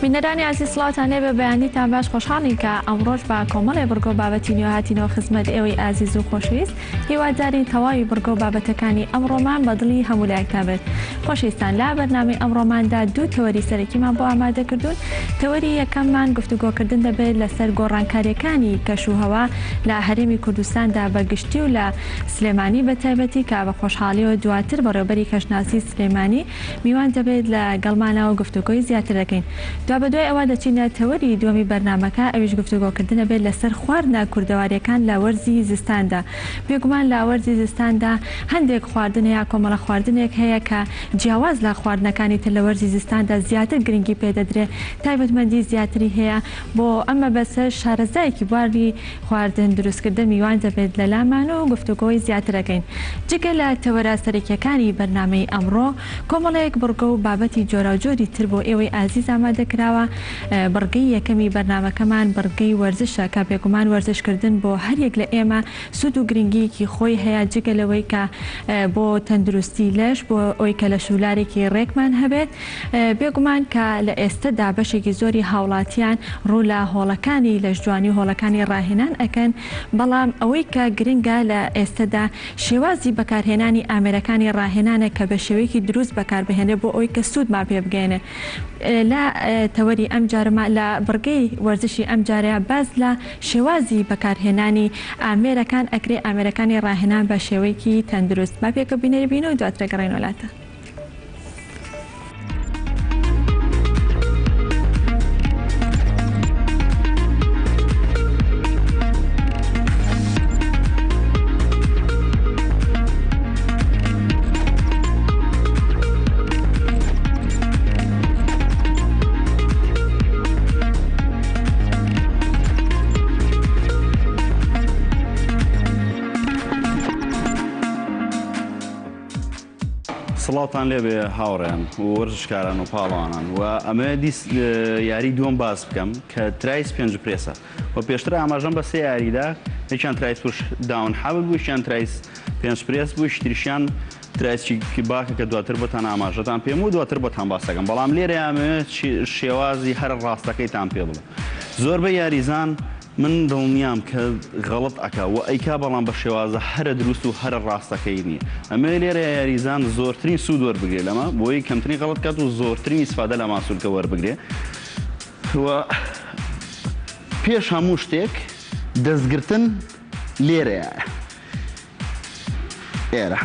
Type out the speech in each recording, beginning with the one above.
بینەرانی ئازیز سڵاوتان لێبێ بەیانیتان باش خۆشحاڵین کە ئەمڕۆش بە کۆمەڵێ بڕگە و بابەتی نوێ هاتینەوە خزمەت ئێوەی ئازیز و خۆشەویست هیوادارین تەواوی بڕگە و بابەتەکانی ئەمڕۆمان بە دڵی هەموو لایەکتان بێت خۆشەویستان لە بەرنامەی ئەمڕۆماندا دوو تەوەری سەرەکیمان بۆ ئامادە کردوون تەوەری یەکەممان گفتوگۆکردن دەبێت لەسەر گۆڕانکاریەکانی کەش و هەوا لە هەرێمی کوردستاندا بە گشتی و لە سلێمانی بە تایبەتی کە بە خۆشحاڵیەوە دواتر بەڕێوبەری کەشناسی سلێمانی میوان دەبێت لە گەڵمانا و گفتوگۆی زیاتر دەکەین. دوابەدوای ئەوە دەچینە تەوەری دووەمی بەرنامەکە ئەویش گفتوگۆکردنە بێت لەسەر خواردنە کوردەواریەکان لە وەرزی زستاندا. بێگومان لە وەرزی زستاندا هەندێک خواردن هەیە کۆمەڵە خواردنێک هەیە کە جیاواز لە خواردنەکانی تر لە وەرزی زستاندا زیاتر گرنگی پێدەدرێ تایبەتمەندی زیاتری هەیە بۆ ئەم مەبەستەش شارەزایەکی بواری خواردن دروستکردن میوان دەبێت لەلامان و گفتوگۆی زیاتر ئەکەین. جگە لە تەوەرە سەرەکیەکانی بەرنامەی ئەمڕۆ، کۆمەڵێک بڕگە و بابەتی جۆراوجۆری تر بۆ ئێوەی ئازیز ئامادە کراوە، بڕگەی یەکەمی بەرنامەکەمان بڕگەی وەرزشە کە بێگومان وەرزشکردن بۆ هەریەک لە ئێمە سوود و گرنگیەکی خۆی هەیە جگە لەوەی کە بۆ تەندروستی لەش بۆ ئەوەی کە لەش و لارێکی ڕێکمان هەبێت، بێگومان کە لە ئێستەدا بەشێکی زۆری هاوڵاتیان ڕوو لە هۆڵەکانی لەشجوانی و هۆڵەکانی ڕاهێنان ئەکەن، بەڵام ئەوەی کە گرنگە لە ئێستەدا شێوازی بەکارهێنانی ئامێرەکانی ڕاهێنانە کە بە شێوەیەکی دروست بەکاربهێنرێت بۆ ئەوەی کە سوودمان پێ بگەیەنێت. لە تەوەری ئەمجارەما لە بڕگەی وەرزشی ئەمجارەیا باس لە شێوازی بەکارهێنانی ئامێرەکان ئەکرێ، ئامێرەکانی ڕاهێنان بە شێوەیەکی تەندروست. با پێکەوە بینەری بین و دواتر ئەگەڕێینەوە لاتان. سڵاوتان لێبێ هاوڕێیان و وەرزشکاران و پاڵەوانان و ئەمەوێ دیس یاری دووەم باس بکەم کە ترایس پێنج پرێسە و پێشتر ئاماژەم بە سێ یاریدا یەکیان ترایس پوش داون حەبل بوو یەکیان ترایس پێنج پرێس بوو شتریشیان ترایس باکە کە دواتر بۆتان ئاماژەتان پێم و دواتر بۆتان باسەکەم بەڵام لێرە ئەمەوێ شێوازی هەر ڕاستەکەیتان پێ بڵێم زۆربەی یاریزان من دڵنیام کە غەڵەت ئەکا وە ئەیکا بەڵام بە شێوازە هەرە دروست و هەرە ڕاستەکەی نیە ئەمەوێ لێرە یاریزان زۆرترین سوود وەربگرێ لەمە بۆی کەمترین غەڵەت کات و زۆرترین ئیسفادە لە ماسولکە وەربگرێ و پێش هەموو شتێک دەستگرتن لێرەیە ئێرە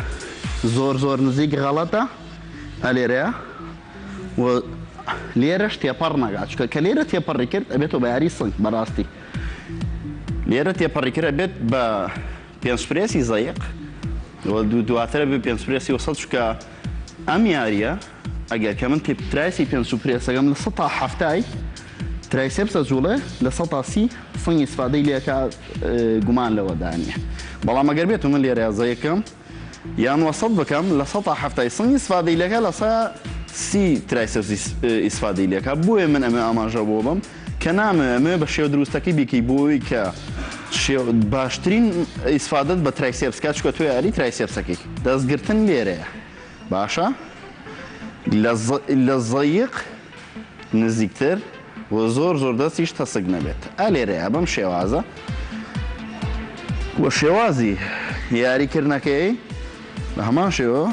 زۆر زۆر نزیک غەڵەتە ئەلێرەیە و لێرەش تێپەڕ نەکات چونکە کە لێرە تێپەڕی کرد ئەبێتەوە بە یاری سنگ بەڕاستی لێرە تێپەڕی کرد ئەبێت بە پێنج پرێسی زەیق دواتر بێ پێنج پرێسی وسەد چونکە ئەم یاریە ئەگەر کە من ترایسی پێنج و پرێسەکەم لە سە حەفتای ترایسێپسە جوڵێ لە 130 سنگی ئیسفادەی لێکا گومان لەوەدا نییە بەڵام ئەگەر بێت و من لێرە زەیقم یان وەسەت بکەم لە سەتا حەفتای سنگ ئیسفادەی لێکا لە سە سی ترایسپس ئیسفادەی لێکا بۆیە من ئەمێ ئاماژە بۆ بەم کە نامەوێ ئەمەوێ بە شێوە دروستەکەی بیکەی بۆی کە باشترین ئیسفادەت بە ترایسێپس کا چونکە تۆ یاری ترایسێپسەکەی دەستگرتن لێرەیە باشە لە زەیق نزیکتر و زۆر زۆر دەستیش تەسک نەبێت ئا لێرەیە بەم شێوازە و شێوازی یاری کردنەکەی بە هەمان شێوە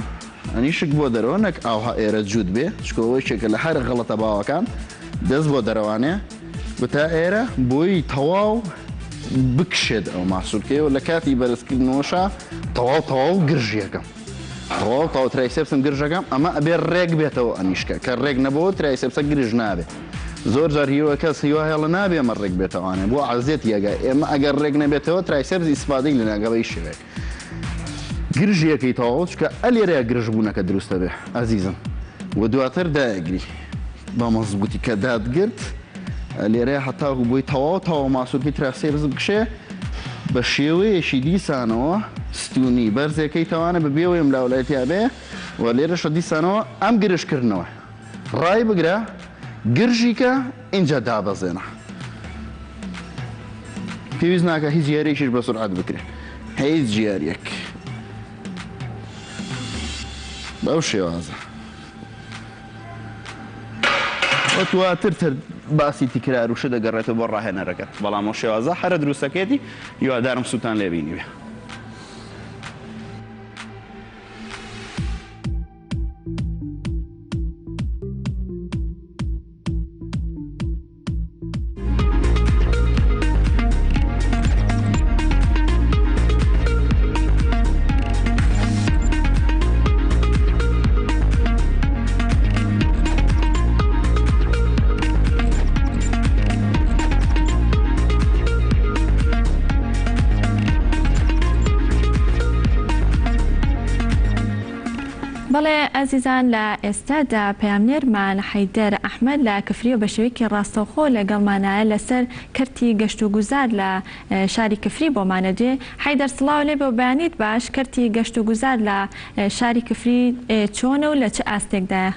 ئەنیشک بۆ دەرەوە نەک ئاوها ئێرە جووت بێ چکۆ یەکێکە لە هەر غەڵەتە باوەکان دەست بۆ دەرەوانێ بتا ئێرە بۆی تەواو بکشێت ئەو ماسولکەیەوە لە کاتی بەرزکردنەوەشا تەواو تەواو گرژیەکەم. تەواو تەواو ترایسێپسم گرژەکەم ئەمە ئەبێ ڕێک بێتەوە ئەنیشکە کە ڕێک نەبەوە ترایسێپسە گرژ نابێ زۆر جار هیوە کەس هیوا هێڵە نابێ ئەمە ڕێک بێتەوانێ بۆ عەزێت یەگە ئێمە ئەگەر ڕێک نەبێتەوە ترایسێپس ئیسفادەی لە ناگە بە شێوەیەک گرژیەکەی تەواو چکە ئەلێرەیە گرژبوونەکە دروستە بێ ئەزیزم و دواتر دایەگری بە مەزبوتی کە دادگرت لێرەیا هەتاکو بۆی تەواو تەواو ماسولکەی تراسێپس بکشێ بە شێوەیەکی دیسانەوە ستونی بەرزێکەی تەوانە بە بێوەی ئەم لاولای تیا بێ و لێرەشە دیسانەوە ئەم گرژ کردنەوە ڕای بگرە گرژی کە ئینجا دابەزێنە پێویست ناکە هیچ یاریەکیش بە سورعەت بکرێ هیچ یاریەک بەو شێوازە. و دواتر تر باسی تکرار و شت دەگەڕێتەوە بۆ ڕاهێنەرەکەت بەڵام ئەو شێوازە هەرە دروستەکەیەتی هیوادارم سوودتان لێ بینیبێ. بەڵێ ئازیزان لە ئێستادا پەیامنێرمان حەیدەر ئەحمەد لە کفریەوە بە شێوەیەکی ڕاستەوخۆ لەگەڵمانایە لەسەر کەرتی گەشت و گوزار لە شاری کفری بۆمانەدوێ. حەیدەر سڵاو لێبێ و بەیانیت باش، کەرتی گەشت و گوزار لە شاری کفری چۆنە و لە چ ئاستێکدایە؟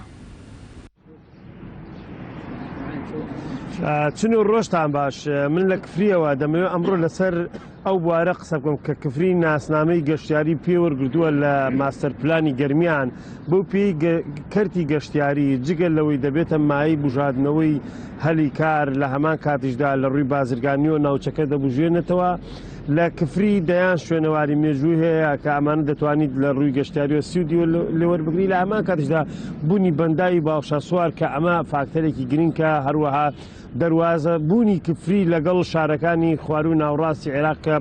چنور ڕۆژتان باش من لە کفریەوە دەمەوێت ئەمڕۆ لەسەر ئەو بوارە قسە بکەم کە کفری ناسنامەی گەشتیاری پێوەرگرتووە لە ماستەر پلانی گەرمیان بەو پێی کەرتی گەشتیاری جگە لەوەی دەبێتە مایەی بژاردنەوەی هەلی کار لە هەمان کاتیشدا لە ڕووی بازرگانیەوە ناوچەکە دەبژێنێتەوە لە کفری دەیان شوێنەواری مێژووی هەیە کە ئەمانە دەتوانیت لە ڕووی گەشتیاریەوە سوودی لێوەربگری لە هەمان کاتیشدا بوونی بەنداوی باوشاسوار کە ئەمە فاکتەرێکی گرنگە هەروەها دەروازە بوونی کفری لەگەڵ شارەکانی خواروو ناوڕاستی عێراق کە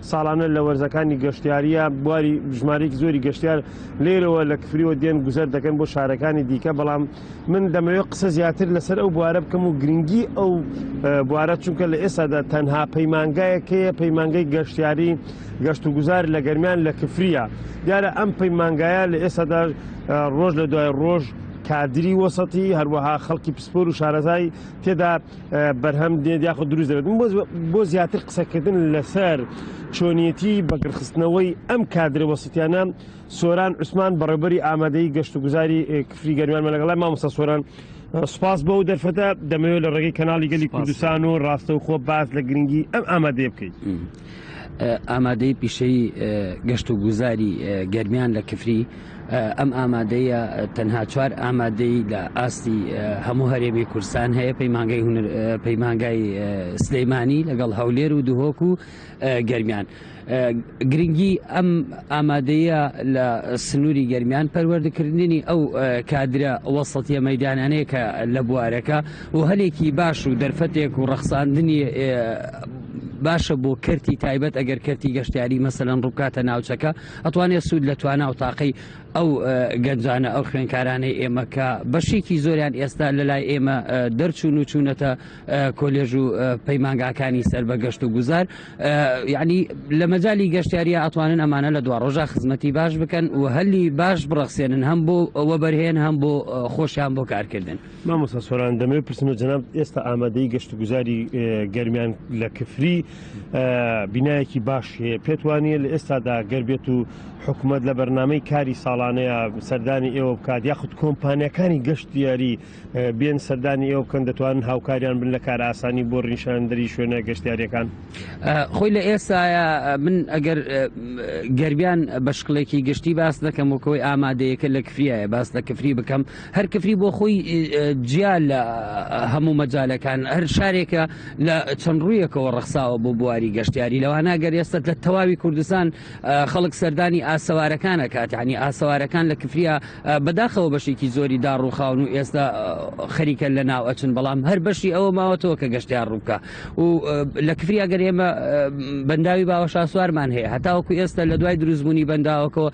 ساڵانە لە وەرزەکانی گەشتیاریە بواری ژمارەیەکی زۆری گەشتیار لێرەوە لە کفریەوە دێن گوزەر دەکەن بۆ شارەکانی دیکە بەڵام من دەمەوێت قسە زیاتر لەسەر ئەو بوارە بکەم و گرنگی ئەو بوارە چونکە لە ئێستادا تەنها پەیمانگایەک هەیە پەیمانگەی گەشتیاری گەشت و گوزار لە گەرمیان لە کفریە دیارە ئەم پەیمانگایە لە ئێستادا ڕۆژ لە دوای ڕۆژ کادری وەسەتی هەروەها خەڵکی پسپۆر و شارەزای تێدا بەرهەم دێت یاخود دروست دەبێت من بۆ زیاتر قسەکردن لەسەر چۆنیەتی بەگرخستنەوەی ئەم کادرە وەسەتیانە سۆران عوسمان بەڕێوبەری ئامادەی گەشت و گوزاری کفری گەرمیانمان لەگەڵای مامۆستا سۆران سوپاس بۆ دەرفەتە دەمەوێت لە ڕێگەی کەناڵی گەلی کوردستان و ڕاستەوخۆ باس لە گرنگی ئەم ئامادەیە بکەیت. ئامادەی پیشەی گەشت و گوزاری گەرمیان لە کفری ئەم ئامادەیە تەنها چوار ئامادەی لە ئاستی هەموو هەرێمی کوردستان هەیە پەیمانگای هونەر پەیمانگای سلەیمانی لەگەڵ هەولێر و دهۆک و گەرمیان. گرنگی ئەم ئامادەیە لە سنووری گەرمیان پەروەردەکردنی ئەو کادرە وەسەتیە مەدانانەیە کە لە بوارەکە و هەلێکی باش و دەرفەتێک و ڕەخساندنی باشە بۆ کەرتی تایبەت ئەگەر کەرتی گەشتیاری مەسەلەن ڕووبکاتە ناوچەکە ئەتوانێت سوود لە توانا و تاقی ئەو گەنجانە ئەو خوێنکارانەی ئێمە کە بەشێکی زۆریان ئێستا لە لای ئێمە دەرچوون و چوونەتە کۆلێژ و پەیمانگاکانی سەر بە گەشت و گوزار یعنی لە مەجای گەشتیاریە ئەتوانن ئەمانە لە دوا ڕۆژە خزمەتی باش بکەن و هەلی باش بڕەخسێنن هەم بۆ وەبەرهێن هەم بۆ خۆشیان بۆ کارکردن. مامۆستا سۆران دەمەوێت پرسم لە جەنابت ئێستا ئامادەی گەشتوگوزاری گەرمیان لە کفری بینایەکی باش هەیە پێت وانە لە ئێستادا گەر بێت و حکوومەت لە بەرنمەی کاری ساڵانەیە سەردانی ئێوە بکات یاخود کۆمپانیەکانی گەشتیاری بێن سەردانی ئێوە بکەن دەتوانن هاوکاریان بن لە کار ئاسانی بۆ ڕیشاندەری شوێنە گەشتیاریەکان خۆی لە ئێستاە من ئەگەر گەرمیان بە شکڵێکی گشتی باس دەکەم وەکەوەی ئامادەیەکە لە کفریایە باس لە کفری بکەم هەر کفری بۆ خۆی جیا لە هەموو مەجالەکان هەر شارێکە لە چەند ڕوویەکەوە ڕەخساوە بۆ بواری گەشتیاری لەوانە گەر ئێستا لە تەواوی کوردستان خەڵک سەردانی ئاسەوارەکانە کاتیانی ئاسەوارەکان لە کفریا بەداخەوە بەشێکی زۆری داڕوخاون و ئێستا خەریکە لە ناو ئەچن بەڵام هەر بەشی ئەوە ماوەتەوە کە گەشتیار ڕووبکە و لە کفریا گەر ئێمە بەنداوی باوەشاسوارمان هەیە هەتاوەکو ئێستا لە دوای دروستبوونی بەنداوەکەەوە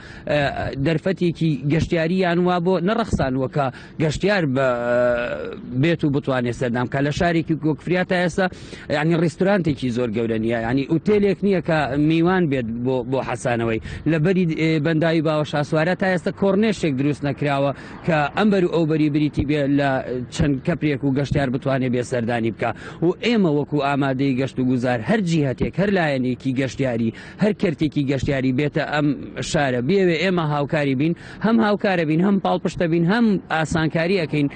دەرفەتێکی گەشتیاریان وا بۆ نەڕەخسانوە کە گەشتیار بێت و بتوانێت سەردان بکات لە شارێکی کۆکفریا تا ئێستا ینی ڕیستورانتێکی زۆر گەورە نییە ینی ئوتێلێک نییە کە میوان بێت بۆ بۆ حەسانەوەی لە بەری بەنداوی باوە شاسوارە تا ئێستا کۆرنێشێک دروست نەکراوە کە ئەم بەر و ئەو بەری بریتی بێ لە چەند کەپرێک و گەشتیار بتوانێت بێ سەردانی بکە و ئێمە وەکو ئامادەی گەشت و گوزار هەر جیهتێک هەر لایەنێکی گەشتیاری هەر کەرتێکی گەشتیاری بێتە ئەم شارە بیەوێ ئێمە هاوکاری بین هەم هاوکارە بین هەم پاڵپشتە بین هەم ئاسانکاری ئەەکەین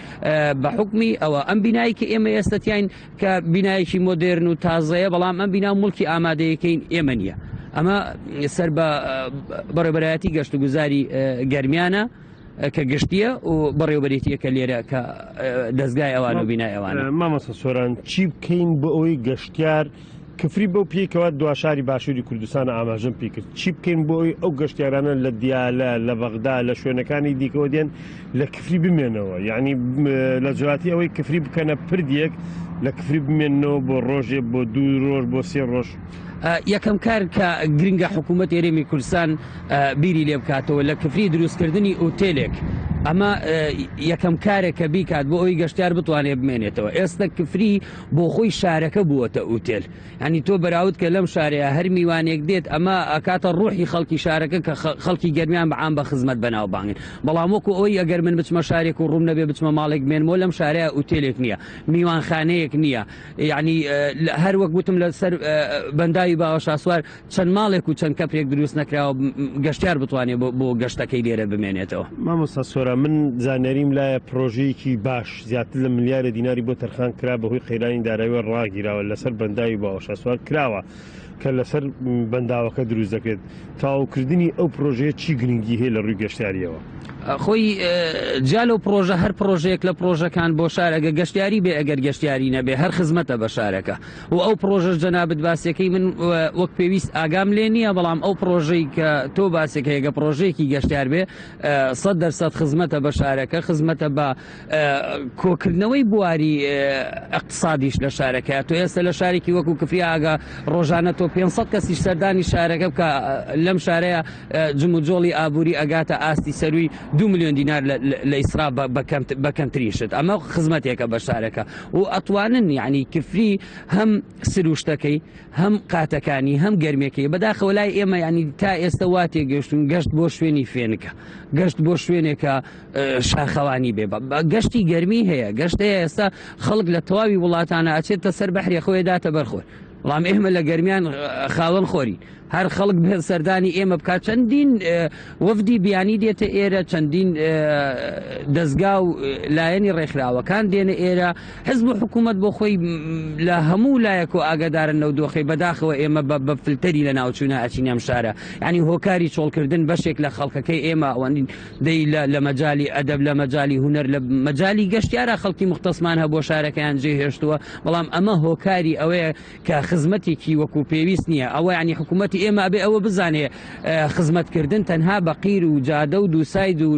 بە حکمی ئەوە ئەم بینایی کە ئێمە ئێستا تیاین کە بینایەکی مۆدێرن و تازەیە بەڵام ئەم بینا مڵکی ئامادەیەکەین ئێمە نییە ئەمە سەر بە بەڕێبەرایەتی گەشت و گوزاری گەرمیانە. کە گشتیە و بەڕێوبەرێتیەکە لێرە کە دەستگای ئەوان و بینای ئەوانە. مامۆستا سۆران چی بکەین بۆ ئەوەی گەشتیار کفری بەو پێی کەوا دواشاری باشووری کوردستانە ئاماژەم پێ کرد چی بکەین بۆ ئەوەی ئەو گەشتیارانە لە دیالە لە بەغدا لە شوێنەکانی دیکەوە دێن لە کفری بمێنەوە یعنی لە جیاتی ئەوەی کفری بکەنە پردێک لە کفری بمێنەوە بۆ ڕۆژێ بۆ دوو ڕۆژ بۆ سێ ڕۆژ. یەکەم کار کە گرنگە حکوومەت هەرێمی کوردستان بیری لێ بکاتەوە لە کفری دروستکردنی ئوتێلێک ئەمە یەکەم کارێک کە بیکات بۆ ئەوی گەشتیار بتوانێت بمێنێتەوە ئێستا کفری بۆ خۆی شارەکە بووەتە ئوتێل ینی تۆ بەراورد کە لەم شارەیە هەر میوانێک دێت ئەمە ئەکاتە ڕوحی خەڵکی شارەکە کە خەڵکی گەرمیان بە عام بە خزمەت بەناوبانگن بەڵام وەکو ئەوی ئەگەر من بچمە شارێک و ڕووم نەبێ بچمە ماڵێک بمێنمەوە لەم شارەیە ئوتێلێک نییە میوانخانەیەک نییە یعنی هەر وەک وتم لەسەر بەنداوی باوە شاسوار چەند ماڵێک و چەند کەپرێک دروست نەکراوە گەشتیار بتوانێت بۆ گەشتەکەی لێرە بمێنێتەوە. مامۆستا سۆران من زانیاریم لایە پرۆژەیەکی باش زیاتر لە ملیارێ دیناری بۆ تەرخان کرا بەهۆی قەیرانی داراییەوە ڕاگیراوە لەسەر بەنداوی باوەشاسوار کراوە کە لەسەر بەنداوەکە دروست دەکرێت تەواوکردنی ئەو پرۆژەیە چی گرنگی هەیە لە ڕووی گەشتیاریەوە؟ خۆی جیا لەو پرۆژە هەر پرۆژەیەک لە پرۆژەکان بۆ شارەگە گەشتیاری بێ ئەگەر گەشتیاری نەبێ هەر خزمەتە بە شارەکە و ئەو پرۆژەش جەنابت باسیەکەی من وەک پێویست ئاگام لێ نییە بەڵام ئەو پرۆژەی کە تۆ باسێک هەیە گە پرۆژەیەکی گەشتیار بێ 100% خزمەتە بە شارەکە خزمەتە بە کۆکردنەوەی بواری اقتصادیش لە شارەکە تۆ ئێستا لە شارێکی وەکو کفری ئاگا ڕۆژانە تۆ 500 کەسیش سەردانی شارەکە بکە لەم شارەیە جموجۆڵی ئابووری ئەگاتە ئاستی سەروی 2 میلیۆن دینار لە ئیسرا بە کەمترین شت ئەمە خزمەتێکە بە شارەکە و ئەتوانن یعنی کفری هەم سروشتەکەی هەم قاتەکانی هەم گەرمێکەی بەداخەوە لای ئێمە ینی تا ئێستا وا تێگەشتون گەشت بۆ شوێنی فێنکە گەشت بۆ شوێنێکە شاخەوانی بێ گەشتی گەرمی هەیە گەشت هەیە ئێستا خەڵک لە تەواوی وڵاتانە ئەچێتە سەر بەحری خۆی داتە بەرخۆر بەڵام ئێمە لە گەرمیان خاوەن خۆری هەر خەڵک بێت سەردانی ئێمە بکات چەندین وەفدی بیانی دێتە ئێرە چەندین دەستگا و لایەنی ڕێکخراوەکان دێنە ئێرە حزب و حکوومەت بۆ خۆی لە هەموو لایەک و ئاگادارن لەو دۆخی بەداخەوە ئێمە بە فلتەری لە ناوچوونە ئەچین ئەم شارە ینی هۆکاری چۆڵکردن بەشێک لە خەڵکەکەی ئێمە ئەوەندین دەی لە مەجای ئەدەب لە مەجای هوەر لە مەجای گەشتیارە خەڵکی مختصمان هەبوو شارەکەیان جێهێشتووە بەڵام ئەمە هۆکاری ئەوەیە کە خزمەتێکی وەکو پێویست نییە ئەوە ینی حکوومەتی ئێمە ئەبێ ئەوە بزانێ خزمەتکردن تەنها بە قیر و جادە و دووساید و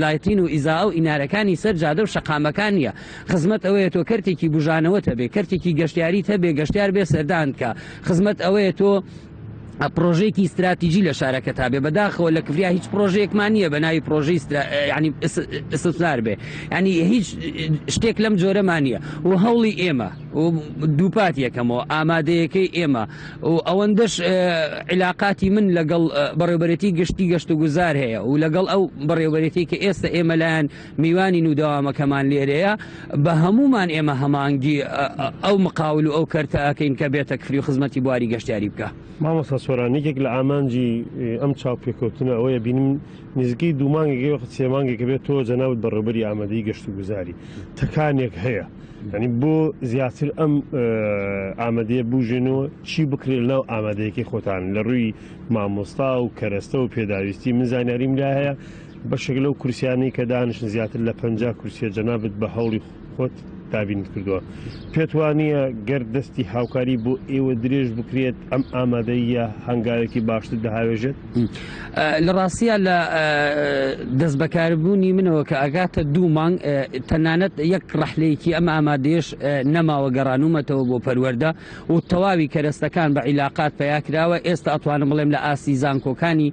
lighting و ئیزا و ئینارەکانی سەر جادە و شەقامەکان نییە خزمەت ئەوەیە تۆ کەرتێکی بژانەوە هەبێ کەرتێکی گەشتیاری هەبێ گەشتیار بێ سەردان کە خزمەت ئەوەیە تۆ پرۆژەیەکی استراتیژی لە شارەکە تا بێ بەداخەوە لە کفریا هیچ پرۆژەیەکمان نییە بە ناوی پرۆژەی ینی استثمار بێ ینی هیچ شتێک لەم جۆرەمان نییە و هەوڵی ئێمە و دووپات یەکەمەوە ئامادەیەکەی ئێمە و ئەوەندەش عیلاقاتی من لەگەڵ بەڕێوبەرێتی گشتی گەشت و گوزار هەیە و لەگەڵ ئەو بەڕێوبەرێتی کە ئێستا ئێمە لایەن میوانی و دەوامەکەمان لێرەیە بە هەمومان ئێمە هەمانگی ئەو مقاول و ئەو کەرتە ئەکەین کە بێتە کفری و خزمەتی بواری گەشتیاری بکە. مامۆستا سۆران یەکێک لە ئامانجی ئەم چاوپێکەوتنە ئەوەیە بینم نزیکەی دوو مانگێک یاخود سێ مانگێکە بێت تۆ جەنابت بەڕێوبەری ئامادەی گەشت و گوزاری تەکانێک هەیە یعنی بۆ زیاتر ئەم ئامادەیە بژێنەوە چی بکرێت لەناو ئامادەیەکی خۆتان لە ڕووی مامۆستا و کەرەستە و پێداویستی من زانیاریم لا هەیە بەشێک لەو کورسیانەی کە دانیشن زیاتر لە 50 کورسیە جەنابت بە هەوڵی خۆت دابینت کردووە پێت وانییە گەر دەستی هاوکاری بۆ ئێوە درێژ بکرێت ئەم ئامادەییە هەنگاوێکی باشتر دەهاوێژێت؟ لە ڕاستیە لە دەست بەکاربوونی منەوە کە ئەگاتە دوو مانگ تەنانەت یەک ڕەحلەیەکی ئەم ئامادەیەش نەماوە گەڕانومەتەوە بۆ پەروەردە و تەواوی کەرەستەکان بە عیلاقات پەیا کراوە ئێستا ئەتوانم بڵێم لە ئاستی زانکۆکانی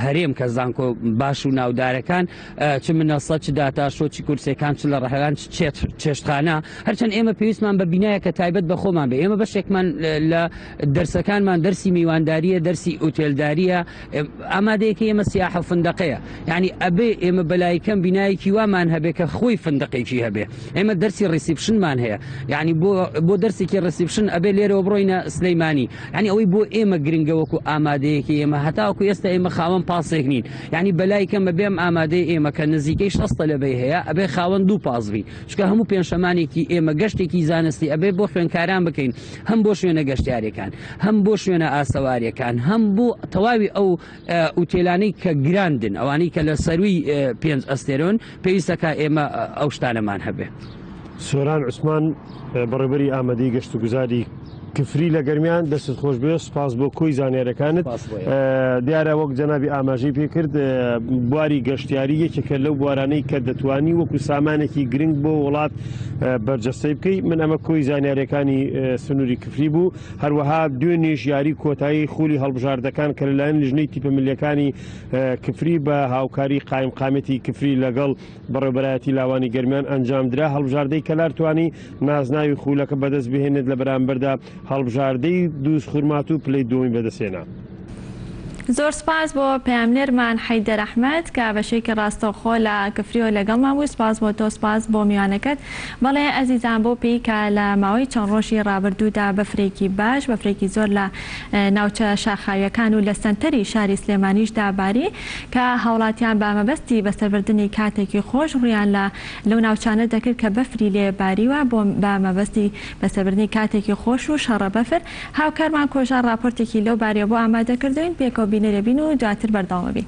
هەرێم کە زانکۆ باش و ناودارەکان چ منەسە چ داتاشۆ چ کورسەکان چ لە ڕەهەکان چ چێشتخانە هەرچەند ئێمە پێویستمان بە بینایەکە تایبەت بە خۆمان بێ ئێمە بەشێکمان لە دەرسەکانمان دەرسی میوانداریە دەرسی ئوتێلداریە ئامادەیەکە ئێمە سیاحە فندەقەیە یعنی ئەبێ ئێمە بەلای کەم بینایەکی وامان هەبێ کە خۆی فندقێکی هەبێ ئێمە دەرسی reception مان هەیە یعنی بۆ بۆ دەرسێکی reception ئەبێ لێرەوە بڕۆینە سلەیمانی یعنی ئەوەی بۆ ئێمە گرنگە وەکو ئامادەیەکی ئێمە هەتاوەکو ئێستا ئێمە خاوەن پاسێک نین یعنی بەلای کەم بەبێم ئامادەی ئێمە کە نزیکەی 60 لەبەی هەیە ئەبێ خاوەن دوو پاس بین چونکە هەموو پێنجشەمانی سامانێکی ئێمە گەشتێکی زانستی ئەبێ بۆ خوێنکاران بکەین هەم بۆ شوێنە گەشتیارەکان هەم بۆ شوێنە ئاسەواریەکان هەم بۆ تەواوی ئەو ئوتێلانەی کە گراندن ئەوانەی کە لە سەروی پێنج ئەستێرۆن پێویستەکە ئێمە ئەو شتانەمان هەبێ. سۆران عوسمان بەڕێوبەری ئامادەی گەشتوگوزاری کفری لە گەرمیان دەستت خۆش بێ سوپاس بۆ کۆی زانیارەکانت دیارە وەک جەنابی ئاماژەی پێکرد بواری گەشتیاری یەکێکە لەو بوارانەی کە دەتوانی وەکو سامانێکی گرنگ بۆ وڵات بەرجەستەی بکەی من ئەمە کۆی زانیارەکانی سنووری کفری بوو هەروەها دوێنێش یاری کۆتایی خولی هەڵبژاردەکان کە لەلایەن لیژنەی تیپە ملیەکانی کفری بە هاوکاری قایمقامێتی کفری لەگەڵ بەڕێوبەرایەتی لاوانی گەرمیان ئەنجامدرا، هەڵبژاردەی کەلار توانی نازناوی خولەکە بەدەست بهێنێت لە بەرامبەردا هەڵبژاردەی دووزخورماتوو پلەی دووەمی بەدەستهێنا. زۆر سوپاس بۆ پەیامنێرمان حەیدەر ئەحمەد کە بە شێوەیەکی ڕاستەوخۆ لە کفریەوە لەگەڵمان بووی، سوپاس بۆ تۆ، سوپاس بۆ میوانەکەت. بەڵێ ئەزیزان بەو پێی کە لە ماوەی چەند ڕۆژی ڕابردوودا بەفرێکی باش، بەفرێکی زۆر لە ناوچە شاخاوییەکان و لە سەنتەری شاری سلێمانیشدا باری، کە هاوڵاتیان بە مەبەستی بەسەربردنی کاتێکی خۆش ڕوویان لە لەو ناوچانە دەکرد کە بەفری لێ باریوە بۆ بە مەبەستی بەسەربردنی کاتێکی خۆش و شەڕە بەفر، هاوکارمان کۆژان ڕاپۆرتێکی لەو بارەیەوە بۆ ئامادە کردووین، پێکەوە بینەرێ بین و دواتر بەردەوام ئەبین.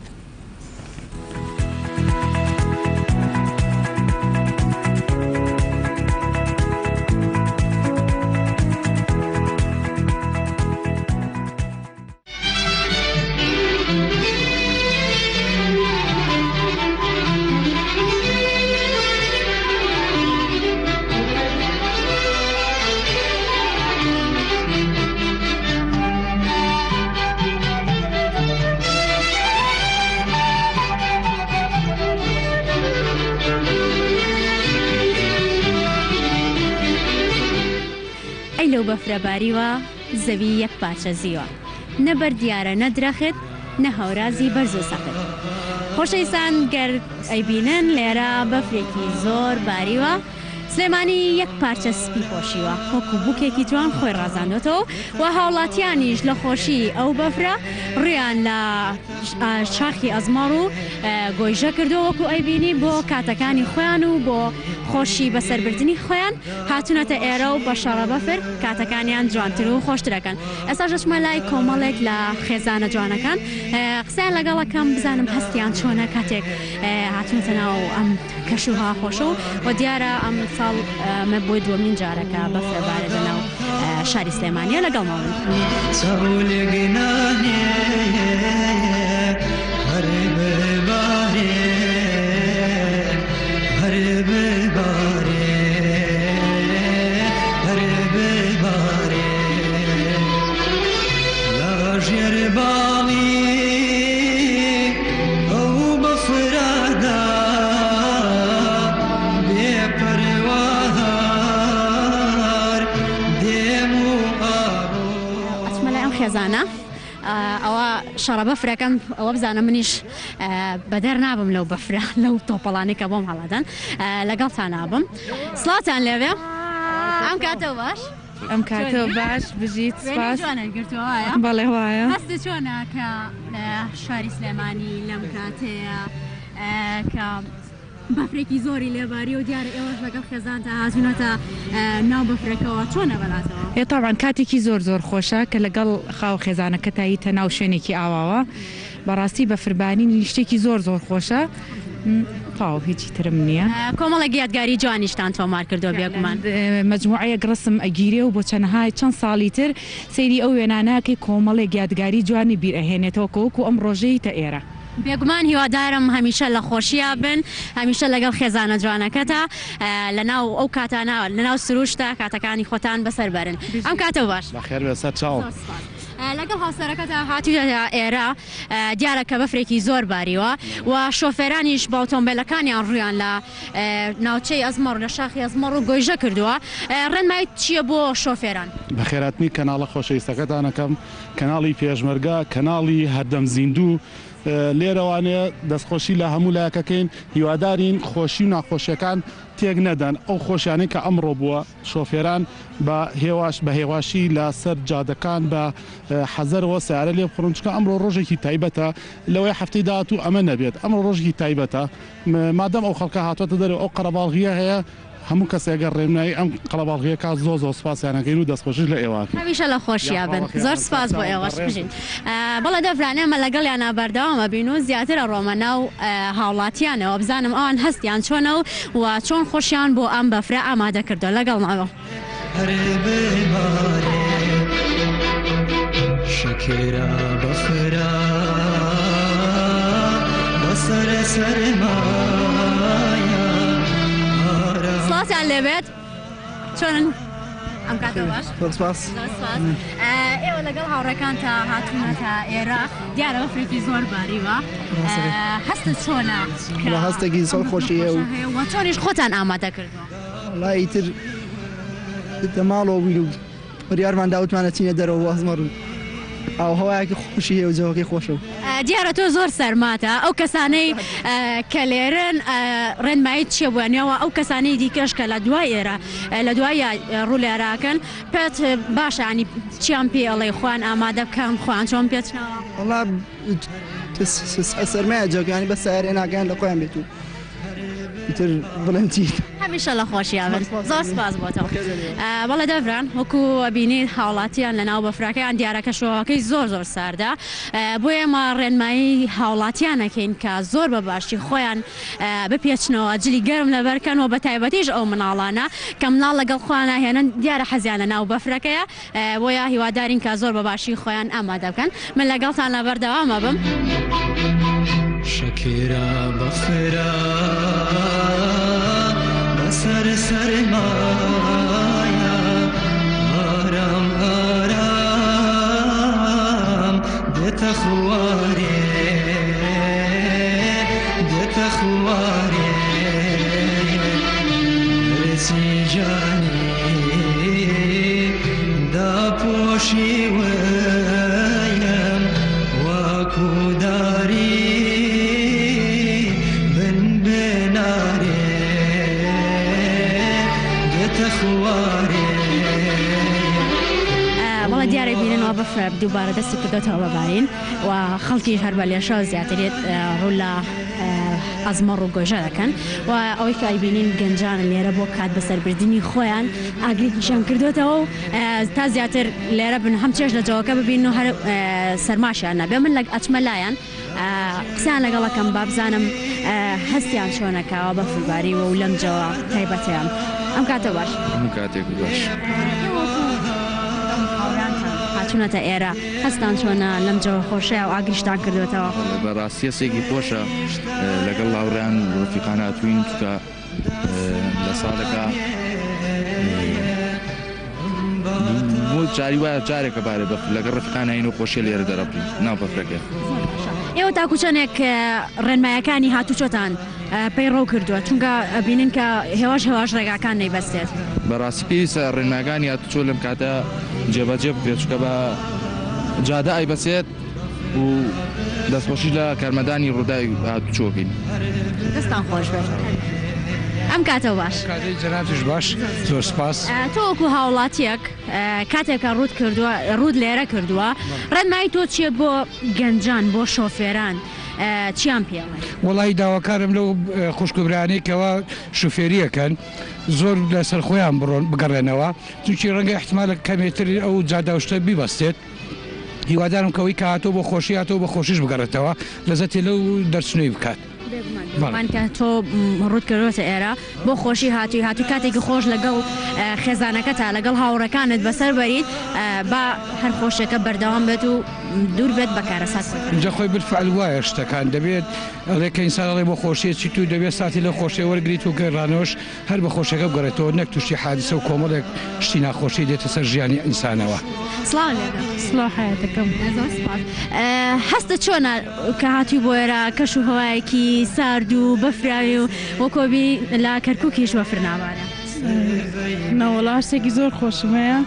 ئەی لەو بەفرە باریوە زەوی یەک پارچە زیوە نە بەر دیارە نە درەخت نە هەورازی بەرز و سەخت خۆشەویستان گەر ئەیبینن لێرە بەفرێکی زۆر باریوە سلێمانی یەک پارچە سپی پۆشیوە وەکو بوکێکی جوان خۆی ڕازاندۆتەوە و هاوڵاتیانیش لە خۆشی ئەو بەفرە ڕویان لە شاخی ئەزمەڕ و گۆیژە کردووە وەکو ئەیبینی بۆ کاتەکانی خۆیان و بۆ خۆشی بەسەربردنی خۆیان هاتوونەتە ئێرە و بە شەڕە بەفر کاتەکانیان جوانتر و خۆشتر ئەکەن. ئێستاش دەچمە لای کۆمەڵێک لە خێزانە جوانەکان قسەیان لەگەڵ ئەکەم بزانم هەستیان چۆنە کاتێک هاتوونەتە ناو ئەم کەش و هەوا خۆشە و و دیارە ئەم ساڵ ئەمە بۆ دووەمین جارە کە بەفرە بارێ لە ناو شاری سلێمانیە لەگەڵمان بن. ئەچمە لای ئەم خێزانە ئەوە شەڕە بەفرەکەم ئەوە بزانە منیش بەدەر نابم لەو بەفرە لەو تۆپەڵانی کە بۆم هەڵەدەن لەگەڵتان نابم سڵاوتان لێبێ ئەم کاتەوە باش ئەم کاتەوە باش بژیت سپاس بەڵێ وایە هەستە چۆنە کە شاری سلێمانی لەم کاتەیە کە بەفرێکی زۆری لێباری و دیارە ئێوەش لەگەڵ خێزانتا هاتوونەتە ناو بەفرەکەوە چۆنە بەلاتەوە؟ ئێ تەبعەن کاتێکی زۆر زۆر خۆشە کە لەگەڵ خاو خێزانەکەتا یتە ناو شوێنێکی ئاواوە بەڕاستی بەفربارینی شتێکی زۆر زۆر خۆشە تەواو هیچی ترم نییە. کۆمەڵێک یادگاری جوانیشتان تۆمار کردووە بێگومان. مەجموعەیەک ڕەسم ئەگیرێ و بۆ چەنەها چەند ساڵی تر سەیری ئەو وێنانە ئەکەی کۆمەڵێک یادگاری جوانی بیر ئەهێنێتەوە کە وەکو ئەم ڕۆژەی تە ئێرە. بێگومان هیوادارم هەمیشە لە خۆشیا بن هەمیشە لەگەڵ خێزانە جوانەکەتا لەناو ئەو کاتانە لەناو سروشتا کاتەکانی خۆتان بەسەر بەرن ئەم کاتەو باش. بەخێر بێ سەر چاوم. زۆر سوپاس. لەگەڵ هاوسەرەکەتا هاتویتە ئێرە دیارە کە بەفرێکی زۆر باریوە و شۆفێرانیش بە ئۆتۆمبێلەکانیان ڕویان لە ناوچەی ئەزمەڕ لە شاخی ئەزمەڕ و گۆیژە کردووە ڕێنمایت چییە بۆ شۆفێران؟ بەخێرهاتنی کەناڵە خۆشەویستەکەتان ئەکەم کەناڵی پێشمەرگە کەناڵی هەردەم زیندوو لێرەوانێ دەستخۆشی لە هەموو لایەکەکەین هیوادارین خۆشی و ناخۆشیەکان تێک نەدەن ئەو خۆشیانەی کە ئەمڕۆ بووە شۆفێران بە هێواش بە هێواشی لە سەر جادەکان بە حەزەرەوە سیارە لێ بخڕن چونکە ئەمڕۆ ڕۆژێکی تایبەتە لەوەی هەفتەی داهاتوو ئەمە نەبێت ئەمڕۆ ڕۆژێکی تایبەتە مادەم ئەو خەڵکە هاتووەتە دەرەوە ئەو قەرەباڵغیە هەیە. هەموو کەسێک گەر ڕێنمایی ئەم قەڵەباڵغیە کا زۆر زۆر سوپاسیان ئەکەین و دەستخۆشیش لە ئێوە ئەکەین. هەمیشە لە خۆشیا بن زۆر سوپاس بۆ ئێوەش بژین. بەڵێ دەڤران ئێمە لەگەڵیانا بەردەوام ئەبین و زیاتر ئەڕۆمە ناو هاوڵاتیانەوە بزانم ئەوان هەستیان چۆنە و و چۆن خۆشیان بۆ ئەم بەفرە ئامادە کردوە لەگەڵمان بن. سڵاوتان لێبێت چۆنن ئەم کاتە باش زۆر سپاس زۆر سپاس ئێوە لەگەڵ هاوڕێکانتا هاتوونەتە ئێرە دیارە بەفرێکی زۆر باریوە هەستت چۆنە وەڵا هەستێکی زۆر خۆشی هەیە و چۆنیش خۆتان ئامادە کردووە وەڵا ئیتر لە ماڵەوە بووین و بڕیارمان دا وتمان ئەچینە دەرەوە بۆ ئەزمەڕ و ئاوهەوایەکی خۆشی هەیە و جەوەکەی خۆشە و. دیارە تۆ زۆر سەرماتە ئەو کەسانەی کە لێرەن ڕێنماییت چیە بۆیان یاوە ئەو کەسانەی دیکەش کە لە دوای ئێرە لە دوای ڕوو لێرە ئەکەن پێت باشە ینی چیان پێ ئەڵێی خۆیان ئامادە بکەن خۆیان چۆن پێچنەوە؟ وەڵا سەرمایە جەوەکە یانی بە سەیارەی ناگەیان لە خۆیان بێت و ئیتر بڵێم چی. هەمیشە لە خۆشیا بن زۆر سپاس بۆ تۆ. بەڵێ دەڤران وەکو ئەبینیت هاوڵاتیان لەناو بەفرەکەیان دیارە کەشوهەواکەی زۆر زۆر ساردە بۆیە ئێمە ڕێنمایی هاوڵاتیان ئەکەین کە زۆر بە باشی خۆیان بپێچنەوە جلی گەرم لەبەرکەن و بە تایبەتیش ئەو مناڵانە کە مناڵ لەگەڵ خۆیان ئەهێنن دیارە حەزیان لەناو بەفرەکەیە بۆیە هیوادارین کە زۆر بە باشی خۆیان ئامادە بکەن من لەگەڵتان لە بەردەوام ئەبم. شەکرە بەفرە بەسەر سەرمایە ئارام ئارام دێتە خوارێ دێتە خوارێ ڕێسی جانی داپۆشیوەیم وەکو داری بن بنارێ دێتە خوارێ. بەڵێ دیارە بیننەوە بەفر دووبارە دەستی کردۆتەوە بە بارین و خەڵکیش هەر بە لێشاو زیاتریت ڕوو لە ئەزمەڕ و گۆژە دەکەن و ئەوەی کە ئەیبینین گەنجانن لێرە بۆ کات بەسەربردنی خۆیان ئاگرێکیشیان کردۆتەوە و تا زیاتر لێرە بن هەم چێژ لە جەوەکە ببین و هەر سەرماشیان نەبێ من لەگ ئەچمە لایەن قسەیان لەگەڵەکەم با بزانم هەستیان چۆنە کاوە بەفرباریوە و لەم جەوە تایبەتەیان ئەم کاتە باش. هەموو کاتێک باش. هاتوونەتە ئێرە هەستان چۆنە لەم جەوە خۆشەیە و ئاگریشتان کردوێتەوە؟ بەڕاستی هەستێکی خۆشە لەگەڵ هاوڕێیان و ڕەفیقان هاتووین چونکە لە ساڵێکا بۆ جاری وایە جارێکە بارێ بەفر لەگەڵ ڕەفیقان هەین و خۆشیە لێرە دەرەبڕین ناو بەفرەکە. ئێوە تاکو چەندێک ڕێنمایەکانی هاتوچۆتان پەیڕەو کردووە چونکە ئەبینن کە هێواش هێواش ڕێگاکان نەیبەستێت. بەڕاستی پێویستە ڕێنماکانی هاتوچۆ لەم کاتە جێبەجێ بکرێت چونکە بە جادە ئەیبەسێت و دەستخۆشیش لە کارمەندانی ڕووداوی هاتوچۆ بکەین. دەستان خۆش بێت. ئەم کاتەو باش. کاتەی جەنابتیش باش زۆر سپاس. تۆ وەکو هاوڵاتیەک کاتێک کە ڕووت کردووە ڕووت لێرە کردووە ڕێنمایی تۆ چیە بۆ گەنجان بۆ شۆفێران چیان پێ ئەڵێی؟ وەڵایی داواکارم لەو خوشک و برایانەی کەوا شوفێری ئەکەن زۆر لەسەر خۆیان بڕۆن بگەڕێنەوە چونکی ڕەنگە ئیحتمالە کەمێتر ئەو جادە و شتە بیبەستێت هیوادارم کە ئەوەی کە هاتووە بۆ خۆشی هاتووە بە خۆشیش بگەڕێتەوە لەزەتێ لەو دەرچونەی بکات. بێگومان بێگومان کە تۆ ڕووت کردووەتە ئێرە بۆ خۆشی هاتووی هاتووی کاتێکی خۆش لەگەڵ خێزانەکەتا لەگەڵ هاوڕێکانت بەسەر بەریت با هەر خۆشیەکە بەردەوام بێت و دوور بێت بە کارەسات کۆتایی. ئینجا خۆی بالفعل وایە شتەکان دەبێت ئەڵێ کە ئینسان ئەڵێ بۆ خۆشیە چیت و دەبێت ساتی لەو خۆشیە وەرگریت و گەڕانەوەش هەر بە خۆشیەکە بگەڕێتەوە نەک توشی حادیسە و کۆمەڵێک شتی ناخۆشی دێتە سەر ژیانی ئینسانەوە. سڵاو لێکە. سڵاو حەیاتەکەم. زۆر سوپاس. هەستت چۆنە کە هاتووی بۆ ئێرە کەش و هەوایەکی سارد و بەفراوی و وەکۆ بی لە کەرکوکیش بەفر نابارێ؟ نەوەڵا هەستێکی زۆر خۆشم هەیە.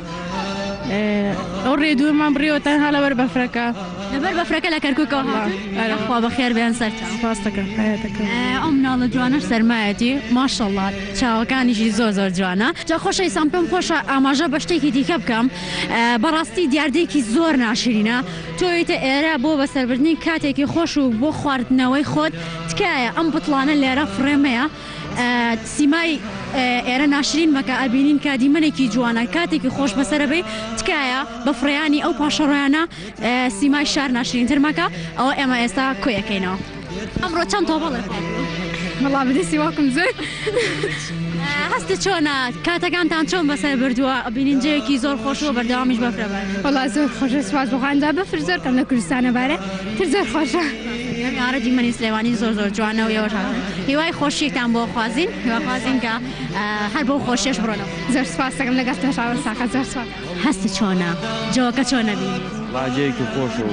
ئەو ڕێ دوورمان بڕیەوە تەنها لەبەر بەفرەکە. لەبەر بەفرەکە لە کەرکوکەوە هاتوون؟ یاخوا بەخێر بێن سەرچاو. سوپاست دەکەم حەیاتەکەم. ئەو مناڵە جوانەش سەرمایەتی ماشەڵا چاوەکانیشی زۆر زۆر جوانە. جا خۆشەویستان پێم خۆشە ئاماژە بە شتێکی دیکە بکەم بەڕاستی دیاردەیەکی زۆر ناشرینە تۆ یەیتە ئێرە بۆ بەسەربردنی کاتێکی خۆش و بۆ خواردنەوەی خۆت تکایە ئەم بتڵانە لێرە فڕێ مەیە. سیمای ئێرە ناشرین مەکە ئەبینین کە دیمەنێکی جوانە کاتێکی خۆش بەسەرەبەی تکایە بە فڕێیانی ئەو پاشەڕۆیانە سیمای شار ناشرینتر مەکە ئەوە ئێمە ئێستا کۆیەکەینەوە. ئەمڕۆ چەند تۆپەڵێ خواردووە؟ وەڵا بەدەستی باوکم زۆر. هەستت چۆنە؟ کاتەکانتان چۆن بەسەر بردووە؟ بینین جێیەکی زۆر خۆش و بەردەوامیش بەفرە بارێ. وەڵا زۆر خۆشە سوپاس بۆ خوا ئینجا بەفر زۆر کەم لە کوردستانە بارێ تر زۆر خۆشە. ئارە دیمەنی سلێمانی زۆر زۆر جوانە و ئێوەش هاتن هیوای خۆشیتان بۆ خوازین هیواخوازین کە هەر بەو خۆشیەش بڕۆنەوە. زۆر سوپاس دەکەم لەگەڵ تۆش ساقە زۆر سوپاس. هەستت چۆنە؟ جەوەکە چۆنە بینیت؟ وەڵا جێیەکی خۆشە و.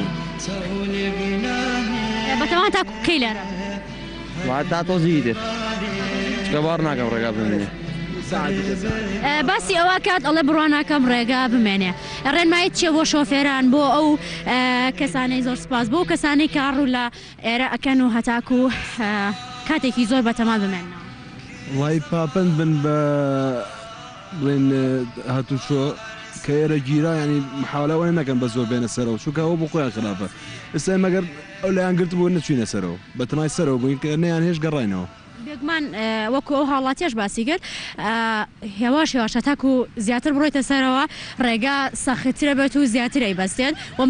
بەتەمان تاکو کەی لێرە بن؟ وەڵا تا تۆزێکی تر چونکە باوەڕ ناکەم ڕێگا بمێنێ. باسی ئەوە کات ئەڵێ بڕوا ناکەم ڕێگا بمێنێ ڕێنمایت چیە بۆ شۆفێران بۆ ئەو کەسانەی زۆر سپاس بۆ کەسانەی کە ڕوو لە ئێرە ئەکەن و هەتاکو کاتێکی زۆر بەتەمان بمێننەوە؟ وەڵایی پاپەند بن بە بڵێن هاتوچۆ کە ئێرە گیرا یانی محاولە ئەوەنە نەکەن بە زۆر بێنە سەرەوە چونکە ئەوە بۆ خۆیان خراپە ئێستا ئێمە گەر ئەو لایان گرتبوو نەچوینە سەرەوە بەتەمای سەرەوە بووین کە نەیان هێشت گەڕاینەوە. بێگومان وەکو ئەو هاوڵاتیەش باسی کرد هێواش هێواش هەتاکو زیاتر بڕۆیتە سەرەوە ڕێگا سەختترە بێت و زیاتر ئەیبەستێت و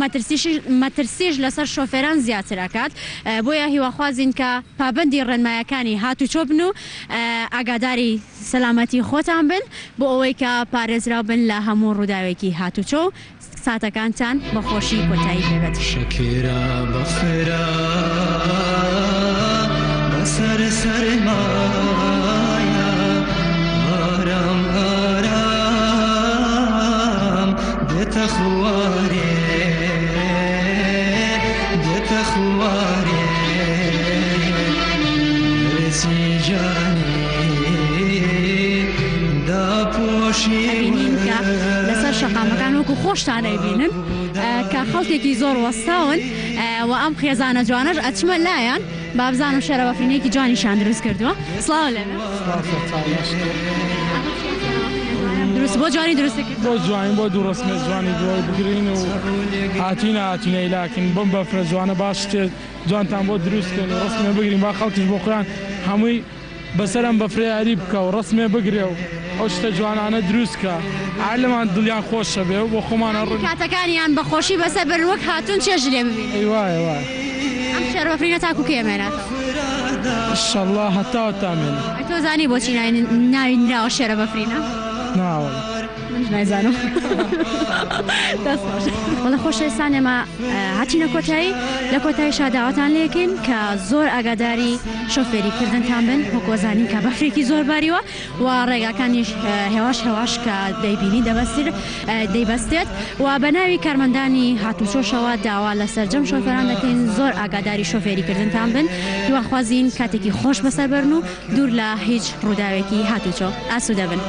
مەترسیش لەسەر شۆفێران زیاتر ئەکات بۆیە هیواخوازین کە پابەندی ڕێنمایەکانی هاتوچۆ بن و ئاگاداری سەلامەتی خۆتان بن بۆ ئەوەی کە پارێزراو بن لە هەموو ڕووداوێکی هاتوچۆ و ساتەکانتان بە خۆشی کۆتایی پێ بێت. شەکرە بەفرە بەسەر سەرمایە ئارام ئارام دێتە خوارێ دێتە خوارێ ڕێسی جانی ئەبینین کە لەسەر شەقامەکان وەکو خۆشتان ئەیبینن کە خەڵکێکی زۆر وەستاون و ئەم خێزانە جوانەش ئەچمە لایان با بزانم شێرە بەفرینێکی جوانیشان دروست کردووە سڵاو لێ دروست بۆ جوانی دروست کرد بۆ جوانی بۆ دوو ڕسمێ جوانی بۆ بگرین و هاتینە هاتینە ئیلاکن بەم بەفرە جوانە باش شتێ جوانتان بۆ دروست کەین و ڕسمێ بگرین با خەڵکیش بۆ خۆیان هەمووی بەسەر ئەم بەفرە یاری بکا و ڕەسمێ بگرێ و ئەو شتە جوانانە دروست کا عالەمان دڵیان خۆشە بێ و بۆ خۆمان ئەڕۆین. کاتەکانیان بە خۆشی بەسەر بەرن وەک هاتوون چێژ لێ ببینن. ئەی وایە وایە. ئەم شێرە بەفرینە تاکو کەی ئەمێنێتەوە؟ ئیشەڵا هەتا هەتا ئەمێنێ. ئەی تۆ زانی بۆچی ناوی نراوە شێرە بەفرینە؟ نا وەڵا. منیش نایزانم. دەست خۆش. وەڵا خۆشەویستان ئێمە هاتینە کۆتایی لە کۆتاییشا داواتان لێکەین کە زۆر ئاگاداری شۆفێری کردنتان بن وەکو ئەزانین کە بەفرێکی زۆر باریوە و ڕێگاکانیش هێواش هێواش کە دەیبینی دەبەستر دەیبەستێت و بە ناوی کارمەندانی هاتوچۆشەوە داوا لە سەرجەم شۆفێران دەکەین زۆر ئاگاداری شۆفێری کردنتان بن هیواخوازین کاتێکی خۆش بەسەر بەرن و دوور لە هیچ ڕووداوێکی هاتوچۆ ئاسوودە بن.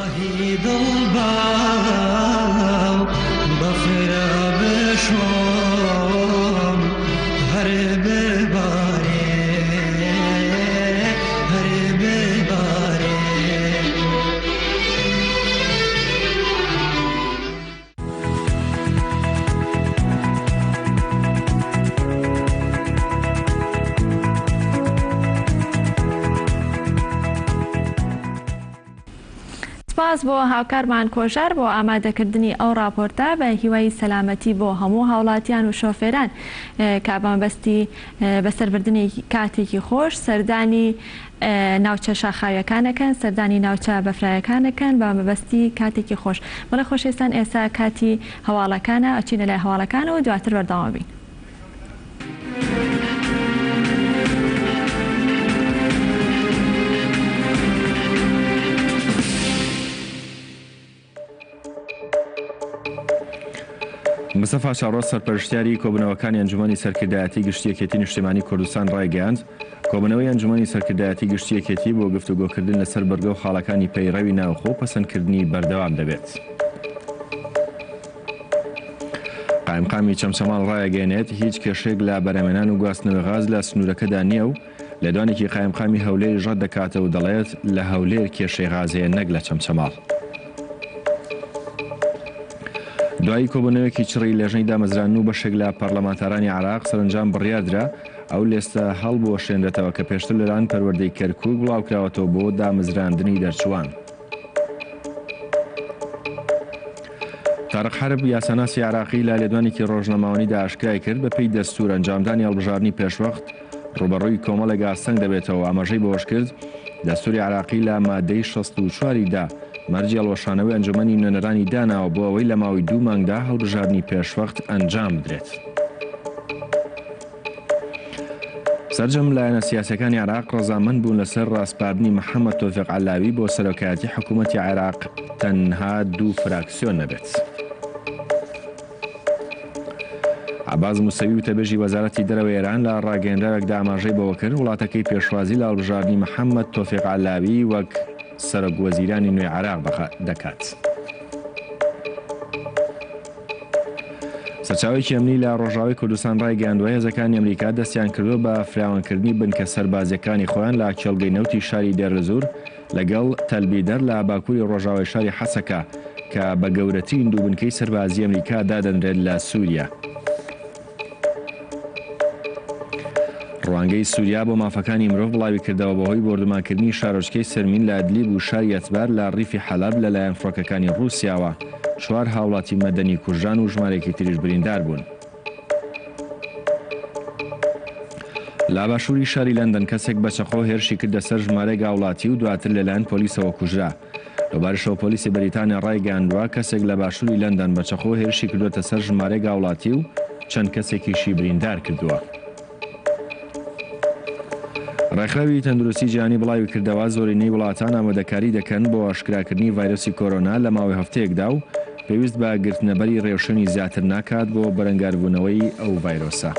سپاس بۆ هاوکارمان کۆژار بۆ ئامادەکردنی ئەو ڕاپۆرتە بە هیوای سەلامەتی بۆ هەموو هاوڵاتیان و شۆفێران کە بە مەبەستی بەسەربردنی کاتێکی خۆش سەردانی ناوچە شاخاویەکان ئەکەن سەردانی ناوچە بەفرایەکان ئەکەن بە مەبەستی کاتێکی خۆش بەڵێ خۆشەویستان ئێستا کاتی هەواڵەکانە ئەچینە لای هەواڵەکان و دواتر بەردەوام ئەبین. مستەفا چاڕۆ سەرپەرشتیاری کۆبوونەوەکانی ئەنجومەنی سەرکردایەتی گشتی یەکێتی نیشتیمانی کوردستان ڕایگەیاند، کۆبوونەوەی ئەنجومەنی سەرکردایەتی گشتی یەکێتی بۆ گفتوگۆکردن لەسەر بڕگە و خاڵەکانی پەیڕەوی ناوخۆ و پەسەندکردنی بەردەوام دەبێت. قایمقامی چەمچەماڵ ڕایەگەیەنێت، هیچ کێشەیەک لە بەرهەمهێنان و گواستنەوەی غاز لە سنوورەکەدا نییە و لێدوانێکی قایمقامی هەولێریش ڕەت دەکاتەوە و دەڵێت، لە هەولێر کێشەی غاز هەیە نەک لە چەمچەماڵ. دوای کۆبوونەوەیەکی چڕی لێژنەی دامەزراندن و بەشێک لە پەرلەمانتارانی عێراق، سەرەنجام بڕیاردرا ئەو لێستە هەڵبوەشێنرێتەوە کە پێشتر لەلایەن پەروەردەی کەرکوک بڵاوکراوەتەوە بۆ دامەزراندنی دەرچووان. تارق حەرب، یاساناسی عێراقی لە لێدوانێکی ڕۆژنامەوانیدا ئاشکرای کرد، بەپێی دەستوور ئەنجامدانی هەڵبژاردنی پێشوەخت ڕووبەڕووی کۆمەڵێک ئاستەنگ دەبێتەوە، ئاماژەی بەوەشکرد، دەستووری عێراقی لە مادەی 64 دا مەرجی هەڵوەشانەوەی ئەنجومەنی نوێنەرانی داناوە بۆ ئەوەی لە ماوەی دوو مانگدا هەڵبژاردنی پێشوەخت ئەنجام بدرێت. سەرجەم لایەنە سیاسیەکانی عێراق ڕەزامەند بوون لەسەر ڕاسپاردنی محەمەد تۆفیق عەلاوی بۆ سەرۆکایەتی حکوومەتی عێراق تەنها دوو فراکسیۆن نەبێت. عەباس موسەوی وتەبێژی وەزارەتی دەرەوەی ئێران لە ڕاگەیەنراوێکدا ئاماژەی بەوە کرد وڵاتەکەی پێشوازی لە هەڵبژاردنی محەمەد تۆفیق عەلاوی وەک سەرۆک وەزیرانی نوێی عێراق دەکات. سەرچاوەیەکی ئەمنی لە ڕۆژاوای کوردستان ڕایگەیاندووە، هێزەکانی ئەمریکا دەستیان کردووە بە فراوانکردنی بنکە سەربازییەکانی خۆیان لە کێڵگەی نەوتی شاری دێرلزور لەگەڵ تەلبیدەر لە باکووری ڕۆژاوای شاری حەسەکە کە بە گەورەترین دوو بنکەی سەربازی ئەمریکا دادەنرێت لە سووریا. ڕوانگەی سووریا بۆ مافەکانی مرۆڤ بڵاویکردەوە، بەهۆی بۆردومانکردنی شارۆچکەی سەرمین لە ئەدلیب و شاری ئەتبار لە ڕیفی حەلەب لەلایەن فڕۆکەکانی ڕووسیاوە، چوار هاوڵاتی مەدەنی کوژران و ژمارەیەکی تریش بریندار بوون. لە باشووری شاری لەندەن کەسێک بە چەقۆ هێرشی کردە سەر ژمارەیەک هاوڵاتی و دواتر لەلایەن پۆلیسەوە کوژرا. لەوبارەشەوە پۆلیسی بەریتانیا ڕایگەیاندووە، کەسێک لە باشووری لەندەن بە چەقۆ هێرشی کردووەتە سەر ژمارەیەک هاوڵاتی و چەند کەسێکیشی بریندار کردووە. ڕێکخراوی تەندروستی جیهانی بڵاویکردەوە، زۆرینەی وڵاتان ئامادەکاری دەکەن بۆ ئاشکراکردنی ڤایرۆسی کۆرۆنا لە ماوەی هەفتەیەکدا و پێویست بە گرتنەبەری ڕێوشوێنی زیاتر ناکات بۆ بەرەنگاربوونەوەی ئەو ڤایرۆسە.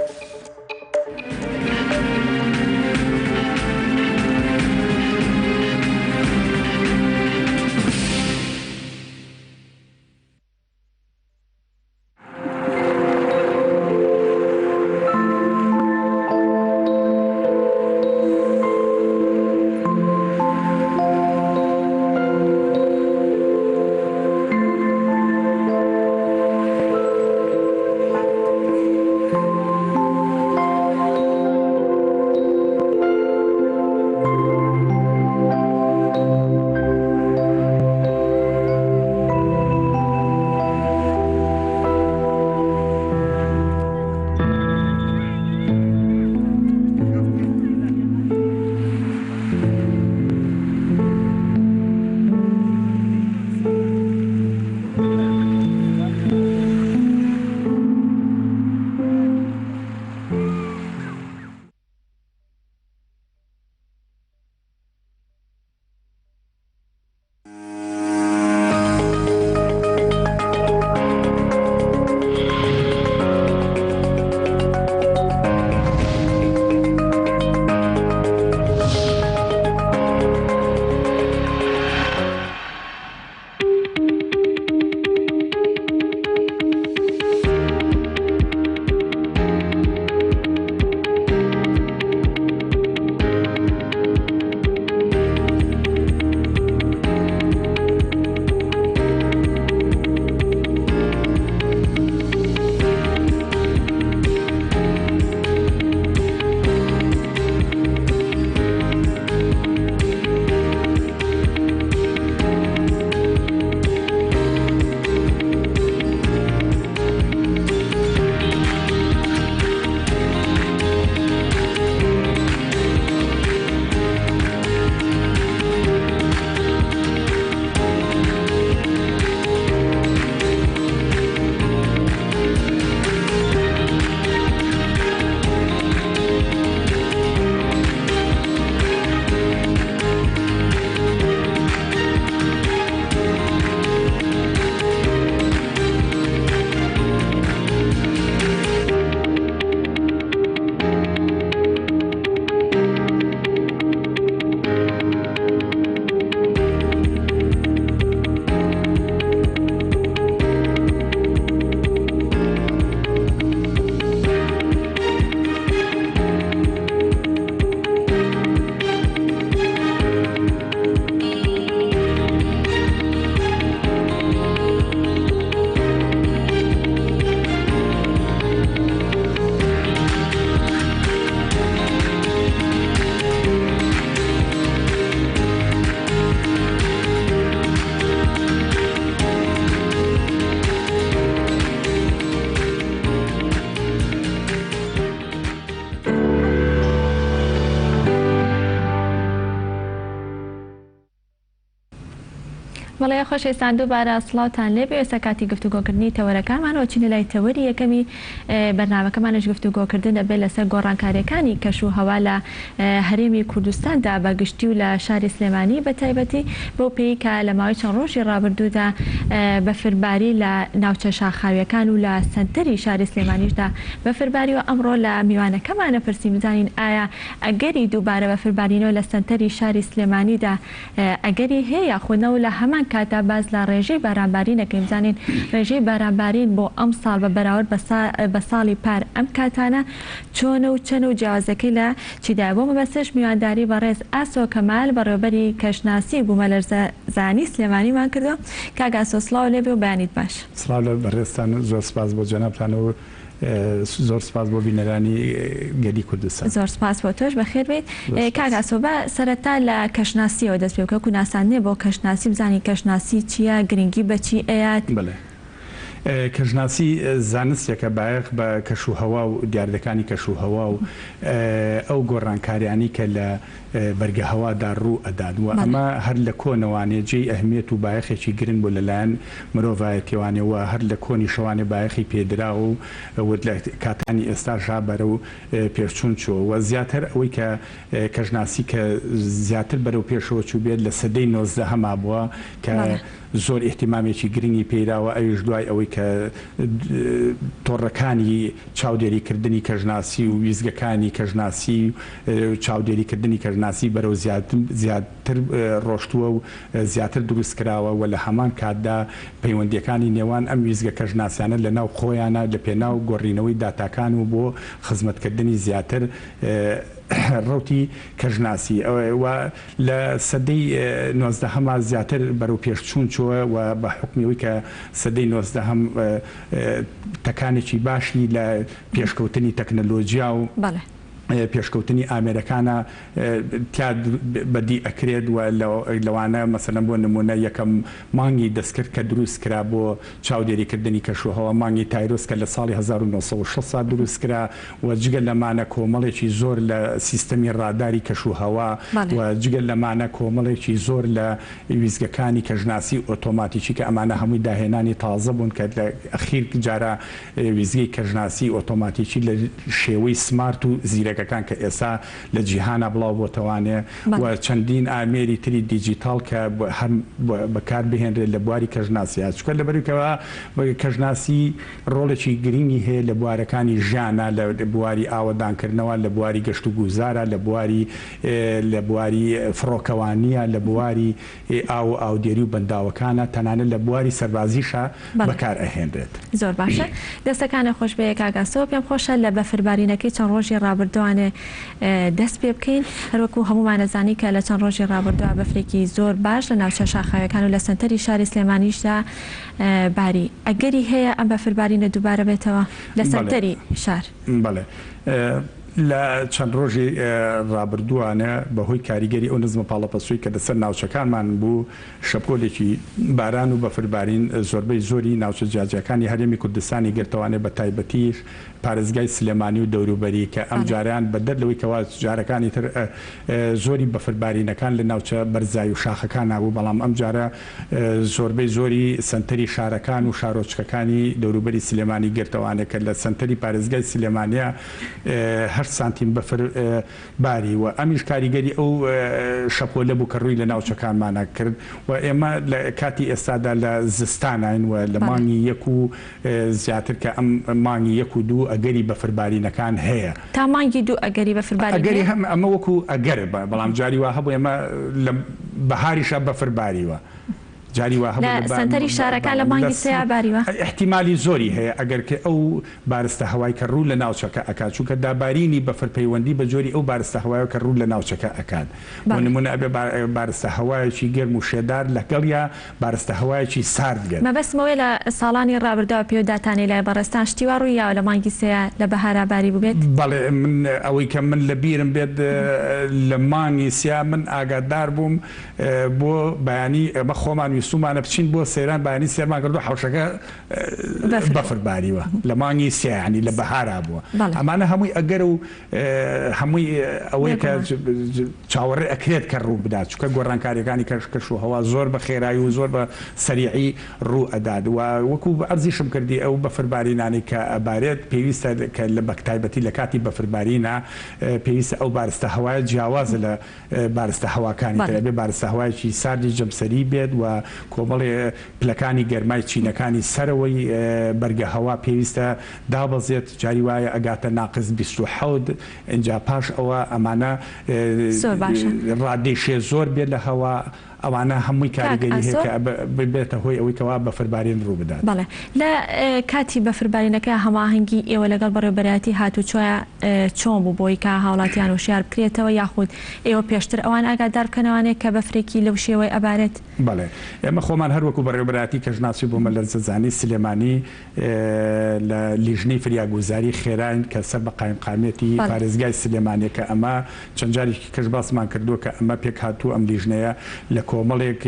بەڵێ خۆشەویستان دووبارە سڵاوتان لێبێ ئێستا کاتی گفتوگۆکردنی تەوەرەکانمانە و چینە لای تەوەری یەکەمی بەرنامەکەمانیش گفتوگۆکردن ئەبێت لەسەر گۆڕانکاریەکانی کەش و هەوا لە هەرێمی کوردستاندا بە گشتی و لە شاری سلێمانی بە تایبەتی بەو پێی کە لە ماوەی چەند ڕۆژی ڕابردوودا بەفرباری لە ناوچە شاخاویەکان و لە سەنتەری شاری سلێمانیشدا بەفرباریوە ئەمڕۆ لە میوانەکەمانە پرسین بزانین ئایا ئەگەری دووبارە بەفربارینەوە لە سەنتەری شاری سلێمانیدا ئەگەری هەیە یاخود نا و لە هەمان کاتدا باس لە ڕێژەی بارانبارین ئەکەین بزانین ڕێژەی بارانبارین بۆ ئەمساڵ بە بەراورد بە ساڵی پار ئەم کاتانە چۆنە و چەنە و جیاوازەکەی لە چیدایە بۆ مەبەستەش میوانداری بەڕێز ئاسۆ کەمال بەڕێوەبەری کەشناسی و بومەلەرزەزانی سلێمانیمان کردووە کاک ئاسۆ سڵاو لێبێ و بەیانیت باش. سڵاو لە بەڕێزتان و زۆر سپاس بۆ جەنابتان و زۆر سپاس بۆ بینەرانی گەلی کوردستان. زۆر سپاس بۆ تۆش بەخێر بێیت. کاک ئاسۆ با سەرەتا لە کەشناسیەوە دەست پێ بکە وەکو ناساندنێ بۆ کەشناسی بزانین کەشناسی چیە گرنگی بە چی ئەیات؟ بەڵێ کەشناسی زانستێکە بایەخ بە کەش و هەوا و دیاردەکانی کەش و هەوا و ئەو گۆڕانکاریانەی کە لە بەرگە هەوادا ڕوو ئەدات و ئەمە هەر لە کۆنەوانێ جێی ئەهمیەت و بایەخێکی گرنگ بوو لە لایەن مرۆڤایەتیەوانێ و هەر لە کۆنیشەوانێ بایەخی پێ دراوە و لە کاتانی ئێستاشا بەرەو پێشچوون چووە و زیاتر ئەوەی کە کەشناسی کە زیاتر بەرەو پێشەوە چووبێت لە سەدەی نۆزدەهەما بووە کە زۆر ئیهتیمامێکی گرنگی پێیراوە ئەویش دوای ئەوەی کە تۆڕەکانی چاودێریکردنی کەشناسی و ویستگەکانی کەشناسی و چاودێریکردنی کەشناسی بەرەو زیاتر ڕۆشتووە و زیاتر دروست کراوە و لە هەمان کاتدا پەیوەندییەکانی نێوان ئەم ویستگە کەشناسیانە لە ناو خۆیانە لە پێناو گۆڕینەوەی داتاکان و بۆ خزمەتکردنی زیاتر ڕەوتی کەشناسی و لە سەدەی نۆزدەهەما زیاتر بەرەو پێشچوون چووە و بە حوکمی ئەوەی کە سەدەی نۆزدەهەم تەکانێکی باشی لە پێشکەوتنی تەکنەلۆجیا و پێشکەوتنی ئامێرەکانە تیا بەدی ئەکرێت و لەوانە مەسەلەن بۆ نموونە یەکەم مانگی دەستکرد کە دروست کرا بۆ چاودێریکردنی کەشوهەوا مانگی تایرۆس کە لە ساڵی 1960 دروست کرا و جگە لەمانە کۆمەڵێکی زۆر لە سیستەمی ڕاداری کەشوهەوا و جگە لەمانە کۆمەڵێکی زۆر لە ویستگەکانی کەشناسی ئۆتۆماتیکی کە ئەمانە هەمووی داهێنانی تازە بوون کە لە ئەخیر جارا ویستگەی کەشناسی ئۆتۆماتیکی لە شێوەی سمارت و زیرەکەکان کە ئێستا لە جیهانا بڵاو بۆتەوانێ و چەندین ئامێری تری دیجیتاڵ کە هەر بەکار بهێنرێت لە بواری کەشناسیا چونکە لەبەروی کەوا کەشناسی ڕۆڵێکی گرنگی هەیە لە بوارەکانی ژیانا لە بواری ئاوەدانکردنەوە لە بواری گەشتوگوزارا لە بواری لە بواری فڕۆکەوانییە، لە بواری ئاو و ئاودێری و بەنداوەکانە، تەنانەت لە بواری سەربازیشا بەکار ئەهێنرێت. زۆر باشە دەستەکانت خۆش بێ کاک ئاسۆ پێم خۆشە لە بەفربارینەکەی چەند ڕۆژی ڕابردوانێ دەست پێ بکەین هەروەکو هەموومان ئەزانین کە لە چەند ڕۆژی ڕابردووە بەفرێکی زۆر باش لە ناوچە شاخاویەکان و لە سەنتەری شاری سلێمانیشدا باری ئەگەری هەیە ئەم بەفربارینە دووبارە بێتەوە لە سەنتەری شار؟ بەڵێ لە چەند ڕۆژی ڕابردووانە بە هۆی کاریگەری ئەو نزمە پاڵەپەستۆی کە لەسەر ناوچەکانمان بوو شەپۆلێکی باران و بەفربارین زۆربەی زۆری ناوچە جیاجیاکانی هەرێمی کوردستانی گرتەوانێ بە تایبەتیش پارێزگای سلێمانی و دەوروبەری کە ئەمجارەیان بەدەر لەوەی کەوا جارەکانی تر زۆری بەفربارینەکان لە ناوچە بەرزایی و شاخەکانا بوو بەڵام ئەمجارە زۆربەی زۆری سەنتەری شارەکان و شارۆچکەکانی دەوروبەری سلێمانی گرتەوانێ کە لە سەنتەری پارێزگای سلێمانیە هەشت سانتیم بەفر باری و ئەمیش کاریگەری ئەو شەپۆلە بوو کە ڕووی لە ناوچەکانمانا کرد و ئێمە لە کاتی ئێستادا لە زستاناین و لە مانگی یەک و زیاتر کە ئەم مانگی یەک و دوو ئەگەری بەفربارینەکان هەیە. تا مانگی دوو ئەگەری بەفربارین هەیە؟ ئەگەری هەم ئەمە وەکو ئەگەر بەڵام جاری وا هەبوو ئێمە لە بەهاریشا بەفر باریوە جاری وا هەبوو لە سەنتەری شارەکان لە مانگی سێیا باریوە؟ ئیحتیمالی زۆری هەیە ئەگەر کە ئەو بارستە هەوای کە ڕوو لە ناوچەکە ئەکات چونکە دابارینی بەفر پەیوەندی بە جۆری ئەو بارستە هەوایەوە کە ڕوو لە ناوچەکە ئەکات بۆ نموونە ئەبێ بارستە هەوایەکی گەرم و شێدار لەگەڵیا بارستە هەوایەکی سارد بێت. مەبەستم ئەوەیە لە ساڵانی ڕابردووە پێو داتانەی لای بەڕێزتان شتی وا ڕووی یاوە لە مانگی سێیا لە بەهارا باری بووبێت؟ بەڵێ من ئەوەی کە من لە بیرم بێت لە مانگی سیا من ئاگادار بووم بۆ بەیانی ئێمە خۆمان. ویستومانە بچین بۆ سەیران بەیانی سێرمان کردو حەوشەکە بەفر باریوە لە مانگی سێ یانی لە بەهارا بووە ئەمانە هەمووی ئەگەر و هەمووی ئەوەیە کە چاوەڕێ ئەکرێت کە ڕوو بدات چونکە گۆڕانکاریەکانی کەش کەش و هەوا زۆر بە خێرایی و زۆر بە سەریعی ڕوو ئەدات و وەکو عەرزیشم کردی ئەو بەفربارینانەی کە ئەبارێت پێویستە کە لە بە تایبەتی لە کاتی بەفربارینا پێویستە ئەو بارستە هەوایە جیاوازە لە بارستە هەواکانی تر ئەبێ بارستە هەوایەکی ساردی جەمسەری بێت و کۆمەڵێ پلەکانی گەرمای چینەکانی سەرەوەی بەرگە هەوا پێویستە دابەزێت جاری وایە ئەگاتە ناقس 27 ئینجا پاش ئەوە ئەمانە زۆر باشە. ڕادەی شێ زۆر بێت لە هەوا ئەوانە هەمووی کاک کاریگەری هەیە ئاسۆ. کە ببێتە هۆی ئەوەی کەوا بەفربارین ڕوو بدات. بەڵێ لە کاتی بەفربارینەکە هەماهەنگی ئێوە لەگەڵ بەڕێوەبەرایەتی هاتوچۆیا چۆن بوو بۆی کە هاوڵاتیان وشیار بکرێتەوە یاخود ئێوە پێشتر ئەوان ئاگادار بکەنەوانێ کە بەفرێکی لەو شێوەی ئەبارێت؟ بەڵێ ئێمە خۆمان هەر وەکو بەڕێوەبەرایەتی کەشناسی و بوومەلەرزەزانی سلێمانی لە لیژنەی فریاگوزاری خێراین کە سەر بە قایمقامیەتی پارێزگای سلێمانیە کە ئەمە چەند جارێکی کەش باسمان کردووە کە ئەمە پێکهاتووە ئەم لیژنەیە لە کۆمەڵێک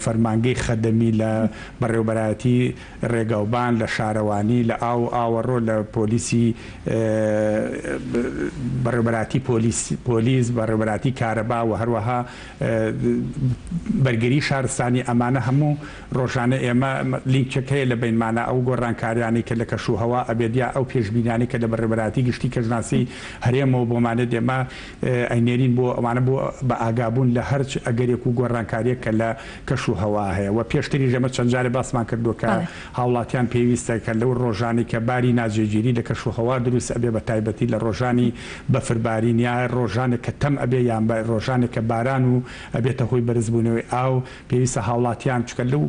فەرمانگەی خەدەمی لە بەڕێوەبەرایەتی ڕێگاوبان لە شارەوانی لە ئاو و ئاوەڕۆ لە پۆلیسی بەڕێوەبەرایەتی پۆلیس پۆلیس بەڕێوەبەرایەتی کارەبا و هەروەها بەرگری شارستانی ئەمانە هەموو ڕۆژانە ئێمە لینکێک هەیە لە بەینمانا ئەو گۆڕانکاریانەی کە لە کەش و هەوا ئەبێت یا ئەو پێشبینیانەی کە لە بەڕێوەبەرایەتی گشتی کەشناسی هەرێمەوە بۆمانێت ئێمە ئەینێرین بۆ ئەوانە بۆ بە ئاگابوون لە هەرچ ئەگەرێک و گۆڕانکاریەک کە لە کەش و هەوا هەیە و پێشتریش ئێمە چەند جارێ باسمان کردووە کە هاوڵاتیان پێویستە کە لەو ڕۆژانەی کە باری ناجێگیری لە کەش و هەوا دروست ئەبێ بە تایبەتی لە ڕۆژانی بەفربارین یا ڕۆژانێک کە تەم ئەبێ یان ڕۆژانێک کە باران و ئەبێتە هۆی بەرزبوونەوەی ئاو پێویستە هاوڵاتیان چونکە لەو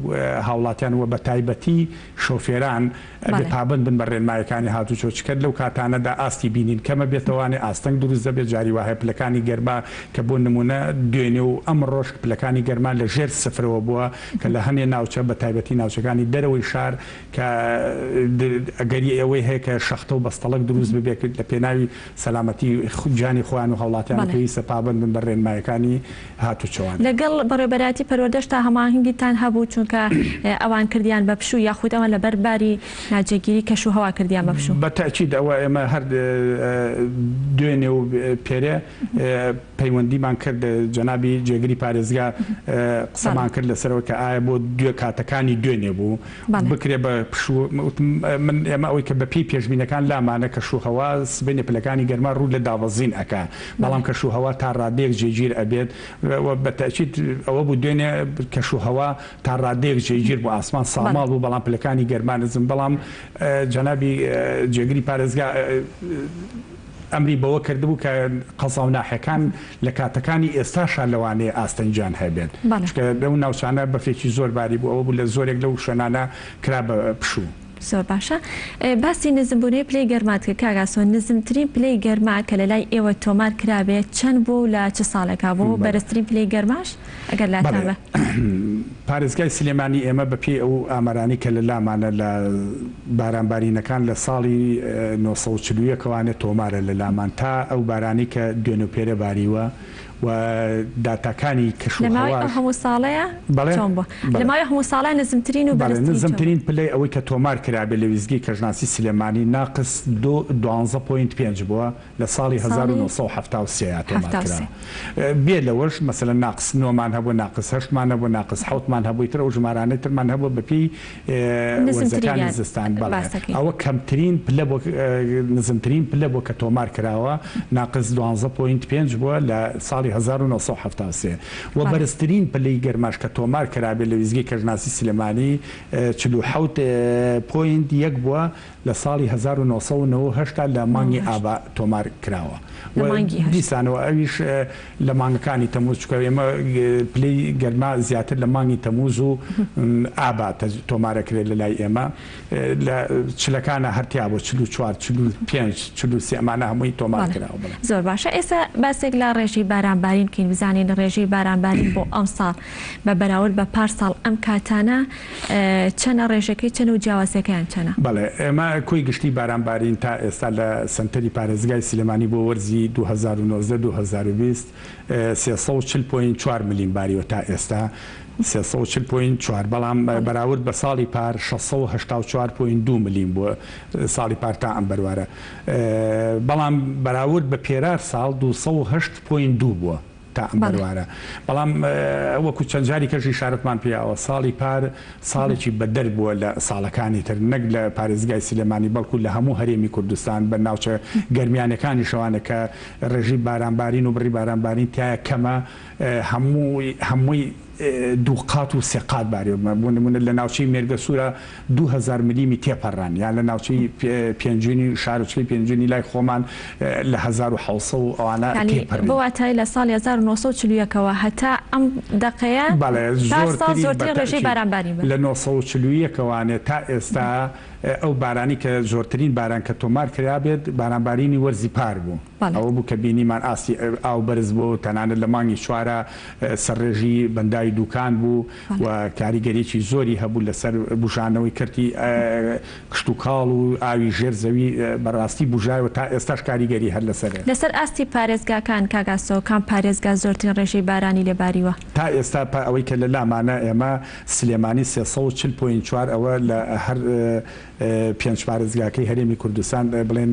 هاوڵاتیان و بەتایبەتی شۆفێران ئەبێ پابەند بن بە ڕێنمایەکانی هاتوچۆ چکە لەو کاتانەدا ئاستی بینین کەمە بێتەوانێ ئاستەنگ دروست دەبێت جاری وا هەیە پلەکانی گەرما کە بۆ نمونە دوێنێ و ئەمڕۆش پلەکانی گەرما لە ژێر سفرەوە بووە کە لە هەنێ ناوچە بەتایبەتی ناوچەکانی دەرەوەی شار کە ئەگەری ئەوەی هەیە کە شەختە و بەستەڵەک دروست ببێت لە پێناوی سەلامەتی گیانی خۆیان و هاوڵاتیان پێویستە پابەند بن بە ڕێنمایەکانی هاتوچۆوان. لەگەڵ بەڕێوەبەرایەتی پەروەردەش تا هەماهەنگیتان هەبوو چونکە ئەوان کردیان بە پشوو یاخود ئەوان لەبەر باری ناجێگیری کەش و هەوا کردیان بە پشوو؟ بە تەئکید ئەوە ئێمە هەر دوێنێ و پێرێ پەیوەندیمان کرد جەنابی جێگری پارێزگا قسەمان کرد لەسەرەوە کە ئایا بۆ دوێ کاتەکانی دوێنێ بوو بکرێ بە پشوو وتم من ئێمە ئەوەی کە بە پێی پێشبینەکان لامانە کەش و هەوا سبەینێ پلەکانی گەرما ڕوو لە دابەزین ئەکا بەڵام کەش و هەوا تا ڕادەیەک جێگیر ئەبێت و بە تەئکید ئەوە بوو دوێنێ کەش و هەوا تا ڕادەیەک جێگیر بوو ئاسمان ساماڵ بوو بەڵام پلەکانی گەرما نزم بەڵام جەنابی جێگری پارێزگا ئەمری بەوە کردبوو کە قەزا و ناحیەکان لە کاتەکانی ئێستاشا لەوانەیە ئاستەنگیان هەبێت، چونکە لەو ناوچانە بەفرێکی زۆر باری بوو، ئەوە بوو لە زۆرێک لەو شوێنانە کرا بە پشوو. زۆر باشە باسی نزمبوونەوەی پلەی گەرمات کرد کاک ئاسۆ، نزمترین پلەی گەرما کە لەلای ئێوە تۆمار کرابێت چەند بووە و لە چ ساڵێکا بووە و بەرزترین پلەی گەرماش ئەگەر لاتان بەڵێ بێ؟ پارێزگای سلێمانی ئێمە بە پێی ئەو ئامارانەی کە لە لامانە لە باران بارینەکان لە ساڵی 941 ەوانێ تۆمارە لە لامان تا ئەو بارانەی کە دوێنێ و پێرێ باریوە و داتاکانی کەش و لە ماوەی ئەو هەواش هەموو ساڵەیا بەڵێ چۆن بووە؟ لە بەڵێ ماوەی ئەو هەموو ساڵەیا نزمترین و بەڵێ بەرزترین چۆن بووە؟ نزمترین پلەی ئەوەی کە تۆمار کرابێ لە ویستگەی کەشناسی سلێمانی ناقس دو دوانزە point پێنج بووە لە ساڵی 1973 یا تۆمار کرا. بێ لەوەش مەسەلەن ناقس نۆمان هەبووە، ناقس هەشتمان هەبووە، ناقس حەوتمان هەبوو، ئیتر ئەو ژمارانەی ترمان هەبووە بە پێی وەرزەکانی زستان. بەڵێ ئەوە کەمترین پلە بووە، نزمترین پلە بووە کە تۆمار کراوە، ناقس دوانزە point پێنج بووە لە ساڵی 1973. و بەرزترین پلەی گەرماش کە تۆمار کرابێ لە ویستگەی کەشناسی سلێمانی 47 point یەک بووە لە ساڵی 1998 لە مانگی ئابا تۆمار کراوە و دیسانەوە ئەویش لە مانگەکانی تەمووز چونکە ئێمە پلەی گەرما زیاتر لە مانگی تەمووز و ئابا تۆمارەکرێت لە لای ئێمە لە چلەکانە هەر تیا بوو 44 45 43 ئەمانە هەمووی تۆمار کراوە. بەڵێ. زۆر باشە ئێستا باسێک لە ڕێژەی بارانبارین بکەین بزانین ڕێژەی بارانبارین بۆ ئەمساڵ بە بەراورد بە پارساڵ ئەم کاتانە چەنە ڕێژەکەی چەنە و جیاوازیەکەیان چەنە؟ بەڵێ ئێمە کۆی گشتی بارانبارین تا ئێستا لە سەنتەری پارێزگای سلێمانی بۆ وەرزی 2019 2020 340 point چوار ملیم باریوە تا ئێستا. 340.4 بەڵام بەراورد بە ساڵی پار 684.2 ملیم بووە ساڵی پار تا ئەم بەروارە بەڵام بەراورد بە پێرار ساڵ 208.2 بووە تا ئەم بەروارە بەڵام وەکو چەند جاری کەش ئیشارەتمان پێیاوە ساڵی پار ساڵێکی بەدەر بووە لە ساڵەکانی تر نەک لە پارێزگای سلێمانی بەڵکو لە هەموو هەرێمی کوردستان بە ناوچە گەرمیانەکانیشەوانە کە ڕێژەی بارانبارین و بڕی بارانبارین تیایا کەمە هەمووی هەمووی دوو قات و سێ قات باریوە بۆ نمونە لە ناوچەی مێرگەسورە 2000 ملیمی تێپەڕان یان لە ناوچەی پێنجوینی شارۆچکەی پێنجوینی لای خۆمان لە 1700 و ئەوانە یانی تێپەڕی. بۆ واتای لە ساڵی 1941 ەوە هەتا ئەم دەقەیە بەڵێ پار ساڵ زۆرترین زۆرترین ڕێژەی بەتەئکید بارانبارین بە. لە 941 ەوانێ تا ئێستا ئەو بارانی کە زۆرترین باران کە تۆمار کرابێت بارانبارینی وەرزی پار بوو. ئەوە بوو کە بینیمان ئاستی ئاو بەرز بووەوە، تەنانەت لە مانگی چوارا سەرڕێژی بەنداوی دووکان بوو و کاریگەریی زۆری هەبوو لەسەر بوژانەوەی کەرتی کشتوکاڵ و ئاوی ژێر زەوی بەڕاستی بوژایەوە تا ئێستاش کاریگەری هەر لەسەرە. لەسەر ئاستی پارێزگاکان کاک ئاسۆ کام پارێزگا زۆرترین ڕێژەی بارانی لێ باریوە؟ تا ئێستا ئەوەی کە لە لامانە ئێمە سلێمانی 340.4 ئەوە لە هەر پێنج پارێزگاکەی هەرێمی کوردستان بڵێن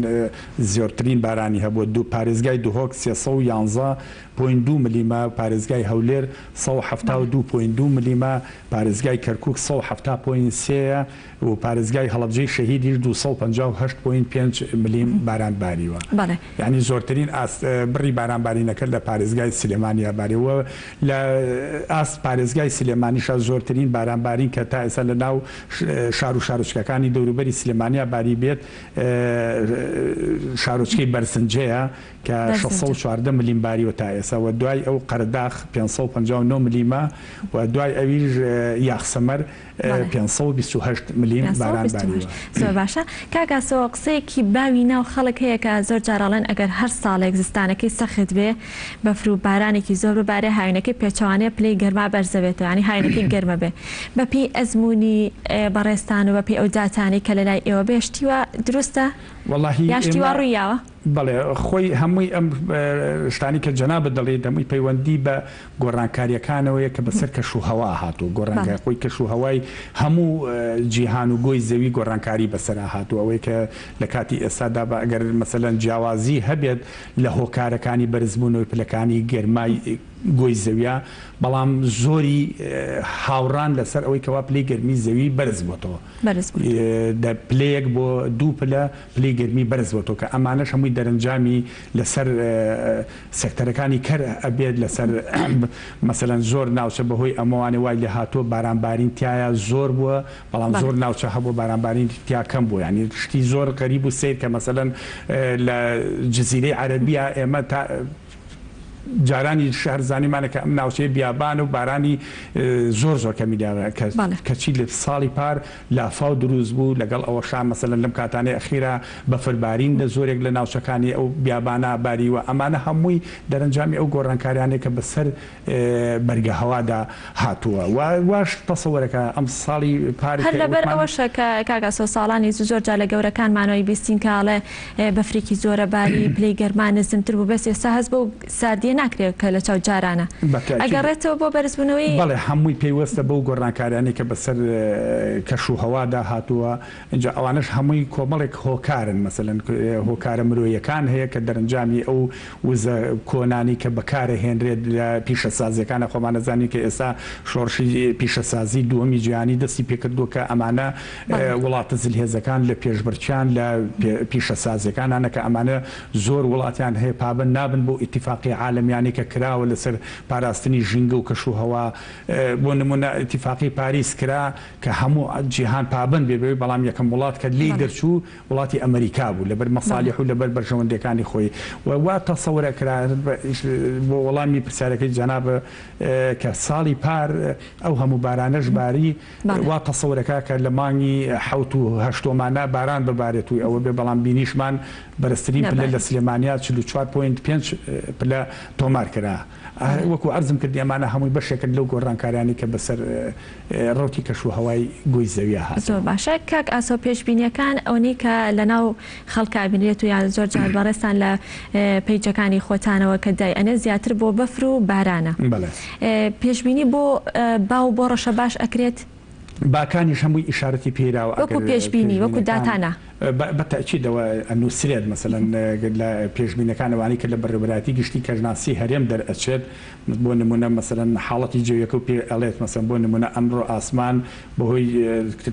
زۆرترین بارانی هەبووە، دوو پارێزگای دهۆک 311.2 ملیمە، پارێزگای هەولێر 172.2 ملیمە، پارێزگای کەرکوک 170.3 و پارێزگای هەڵەبجەی شەهیدیش 258.5 ملیم باران باریوە. یانی زۆرترین ئاست بڕی بارانبارینەکە لە پارێزگای سلێمانیا باریوە و لە ئاست پارێزگای سلێمانیشا زۆرترین بارانبارین کە تا ئێستا لە ناو شار و شارۆچکەکانی دەوروبەری سلێمانیا باریبێت شارۆچکەی بەرزنجەیە کە 614 ملیم باریوە تا ئێستا و دوای ئەو قەرەداخ 559 ملیمە و دوای ئەویش یاخسەمەر 528 ملیم باران باریوە. زۆر باشە کاک ئاسۆ قسەیەکی باوی ناو خەڵک هەیە کە زۆر جار ئەڵێن ئەگەر هەر ساڵێک زستانەکەی سەخت بێ بەفر و بارانێکی زۆر ببارێ هاوینەکەی پێچەوانەیە پلەی گەرما بەرزەبێتەوە یانی هاوینەکەی گەرمە بێ بەپێی ئەزموونی بەڕێزتان و بەپێی ئەو داتانەی کە لەلای ئێوە بێ شتی وا دروستە وەڵاهی یا شتی وا ئێمە ڕووی یاوە؟ بەڵێ خۆی هەمووی ئەم شتانەی کە جەنابت دەڵێیت هەمووی پەیوەندی بە گۆڕانکارییەکانەوەیە کە بەسەر کەش و هەوا هاتووە گۆڕانکاری خۆی کەش و هەوای هەموو جیهان و گۆی زەوی گۆڕانکاری بەسەرا هاتووە ئەوەی کە لە کاتی ئێستادا بە ئەگەر مەسەلەن جیاوازی هەبێت لە هۆکارەکانی بەرزبوونەوەی پلەکانی گەرمای گۆی زەویە، بەڵام زۆری هاوڕان لەسەر ئەوەی کەوا پلەی گەرمی زەوی بەرز بۆتەوە دە پلەیەک بۆ دوو پلە پلەی گەرمی بەرز بۆتەوە کە ئەمانەش هەمووی دەرەنجامی لەسەر سێکتەرەکانی کەر ئەبێت لەسەر مەسەلەن زۆر ناوچە بەهۆی ئەمەوانێ وای لێهاتووە بارانبارین تیایا زۆر بووە بەڵام زۆر ناوچە هەبووە بارانبارین تیا کەم بووە یانی شتی زۆر غەریب و سەیر کە مەسەلەن لە جزیرەی عەرەبیە ئێمە تا جارانی شەهر زانیمانە کە ئەم ناوچەیە بیابانە و بارانی زۆر زۆر کەمی لێ کەچی لە ساڵی پار لافاو دروست بوو لەگەڵ ئەوەشا مەسەلەن لەم کاتانەی ئەخیرا بەفربارین لە زۆرێک لە ناوچەکانی ئەو بیابانە باریوە ئەمانە هەمووی دەرەنجامی ئەو گۆڕانکاریانەیە کە بەسەر بەرگە هەوادا هاتووە و واش تەسەوەرەکە ئەم ساڵی پار هەر کە لەبەر وتمان. ئەوەشە کە کاک ئاسۆ ساڵانی زوو زۆر جار لە گەورەکانمانەوەی بیستین کە ئەڵێ بەفرێکی زۆرە باری پلەی گەرما نزمتر بوو بەس ئێستا هەست بەو ساردیە ناکرێ کە لە چاو جارانە بە تەئکید. ئەگەڕێتەوە بۆ بەرزبوونەوەی. بەڵێ هەمووی پەیوەستە بەو گۆڕانکاریانەی کە بەسەر کەش و هەوادا هاتووە ئینجا ئەوانەش هەمووی کۆمەڵێک هۆکارن مەسەلەن هۆکارە مرۆیەکان هەیە کە دەرەنجامی ئەو وزە کۆنانەی کە بەکارەهێنرێت لە پیشەسازیەکانە خۆمان ئەزانین کە ئێستا شۆڕشی پیشەسازی دووەمی جیهانی دەستی پێکردووە کە ئەمانە وڵاتە زلهێزەکان لە پێشبڕکیان لە پیشەسازیەکانانە کە ئەمانە زۆر وڵاتیان هەیە پابەند نابن بەو ئیتیفاقی عالەمیانەی کە کراوە لەسەر پاراستنی ژینگە و کەش و هەوا بۆ نمونە ئیتیفاقی پاریس کرا کە هەموو جیهان پابەند بێ بەوەی بەڵام یەکەم وڵات کە لێی دەرچوو وڵاتی ئەمەریکا بوو لەبەر مەسالیح و لەبەر بەرژەوەندیەکانی خۆی و وا تەسەور ئەکرا بۆ وەڵامی پرسیارەکەی جەناب کە ساڵی پار ئەو هەموو بارانەش باری وا تەسەور ئەکا کە لە مانگی حەوت و هەشتۆمانە باران ببارێت و ئەوە بێ بەڵام بینیشمان بەرزترین پلە لە سلێمانیا 44.5 پلە تۆمار کرا. وەکو عەرزم کردی ئەمانە هەمووی بەشێکن لەو گۆڕانکاریانەی کە بەسەر ڕەوتی کەش و هەوای گۆی زەویا هاتووە. زۆر باشە کاک ئاسۆ پێشبینیەکان ئەونەی کە لەناو خەڵکا ئەبینرێت و یان زۆر جار بەڕێزتان لە پەیجەکانی خۆتانەوە کە دای ئەنێ زیاتر بۆ بەفر و بارانە بەڵێ. پێشبینی بۆ با و بۆ ڕەشەباش ئەکرێت؟ باکانیش هەمووی ئیشارەتی پێیراوە وەکو ئەگەر پێشبینی وەکو پێشبینەکان داتا نا. بە تەئکیدەوە ئەنووسرێت مەسەلەن لە پێشبینەکان ئەوانەی کە لە بەڕێوەبەرایەتی گشتی کەشناسی هەرێم دەرئەچێت بۆ نموونە مەسەلەن حاڵەتی جەویەکە و پێ ئەڵێت مەسەلەن بۆ نموونە ئەمڕۆ ئاسمان بەهۆی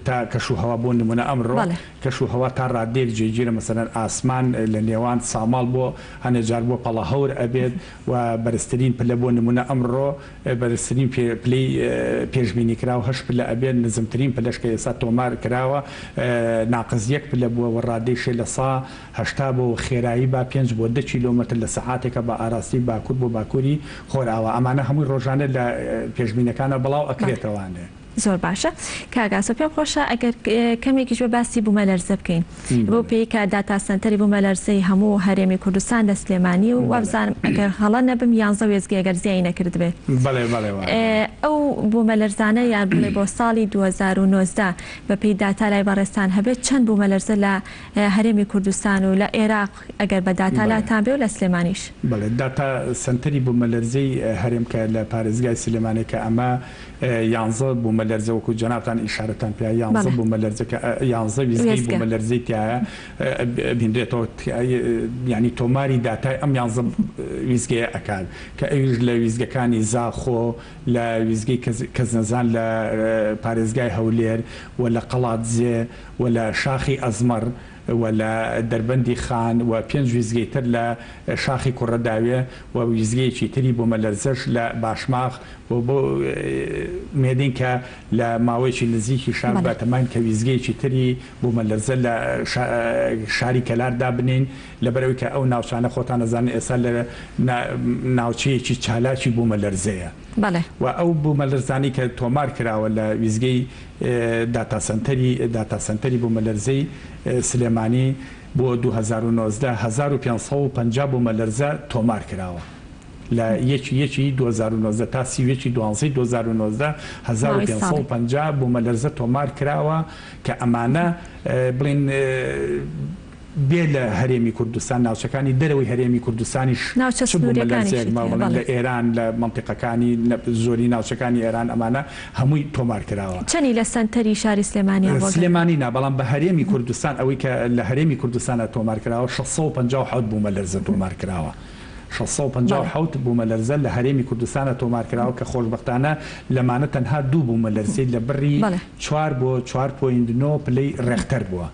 تا کەش و هەوا بۆ نموونە ئەمڕۆ بەڵێ. کەش و هەوا تا ڕادەیەک جێگیرە مەسەلەن ئاسمان لە نێوان ساماڵ بۆ هەنێ جار بۆ پەڵە هەور ئەبێت و بەرزترین پلە بۆ نموونە ئەمڕۆ بەرزترین پلەی پێشبینیکراو هەشت پلە ئەبێت، نزمترین پلەش کە ئێستا تۆمار کراوە ناقس یەک پلە بووە و ڕادەی شێ 80% بووە و خێرایی با پێنج بۆ دە کیلۆمەتر لە سەعاتێکە بە ئاراستەی باکوور بۆ باکووری خۆرئاوا. ئەمانە هەمووی ڕۆژانە لە پێشبینەکانا بڵاو ئەکرێتەوانێ. زۆر باشە کاک ئاسۆ پێم خۆشە ئەگەر کەمێکیش بە باسی بوومەلەرزە بکەین بەو پێی کە داتا سەنتەری بوومەلەرزەی هەموو هەرێمی کوردستان لە سلێمانی و وابزانم ئەگەر هەڵە نەبم یانزە وێستگەی ئەگەر زیای نەکردبێ بەڵێ بەڵێ وایە. ئەو بوومەلەرزانە یان بڵێ بۆ ساڵی 2019 بە پێی داتا لای بەڕێزتان هەبێت چەند بوومەلەرزە لە هەرێمی کوردستان و لە ئێراق ئەگەر بە داتا لاتان بێ و لە سلێمانیش. بەڵێ داتا سەنتەری بوومەلەرزەی هەرێم کە لە پارێزگای سلێمانی کە ئەمە یانزە بوومەلەرزە وەکو جەنابتان ئیشارەتان پێیا یانزە بوومەلەرزە کە یانزە ویستگەی بوومەلەرزەی تیایە بینرێتەوە یانی تۆماری داتای ئەم یانزە ویستگەیە ئەکات کە ئەویش لە ویستگەکانی زاخۆ لە ویستگەی کەسنەزان لە پارێزگای هەولێر و لە قەڵادزێ و لە شاخی ئەزمەڕ و لە دەربەندی خان و پێنج ویستگەی تر لە شاخی کوڕەداوێ و ویستگەیەکی تری بوومەلەرزەش لە باشماخ بۆ بۆ مێدین کە لە ماوەیەکی نزیکیشا بەڵێ. بەتەماین کە ویستگەیەکی تری بوومەلەرزە لە شاری کەلار دابنێین لەبەرئەوەی کە ئەو ناوچانە خۆتان ئەزانن ئێستا لە ناوچەیەکی چالاکی بوومەلەرزەیە بەڵێ. و ئەو بوومەلەرزانەی کە تۆمار کراوە لە ویستگەی داتا سەنتەری داتا سەنتەری بوومەلەرزەی سلێمانی بۆ 2019 1550 بوومەلەرزە تۆمار کراوە. لە یەکی یەکی 2019 تا سی و یەکی دوانزەی 2019 1550 بوومەلەرزە تۆمار کراوە کە ئەمانە بڵێین بێ لە هەرێمی کوردستان ناوچەکانی دەرەوەی هەرێمی کوردستانیش ناوچە چ بوومەلەرزەیەک سنووریەکانیشی ما تێیە بڵێن بەڵێ. لە ئێران لە مەنتیقەکانی زۆری ناوچەکانی ئێران ئەمانە هەمووی تۆمار کراوە. چەنی لە سەنتەری شاری سلێمانیە بۆ گەر. سلێمانی نا بەڵام بە هەرێمی کوردستان ئەوەی کە لە هەرێمی کوردستانا تۆمار کراوە 657 بوومەلەرزە تۆمار کراوە. 657 بوومەلەرزە لە هەرێمی کوردستانا تۆمار کراوە کە خۆشبەختانە لەمانە تەنها دوو بوومەلەرزەی لە بڕی چوار بۆ چوار point نۆ پلەی ڕێختەر بووە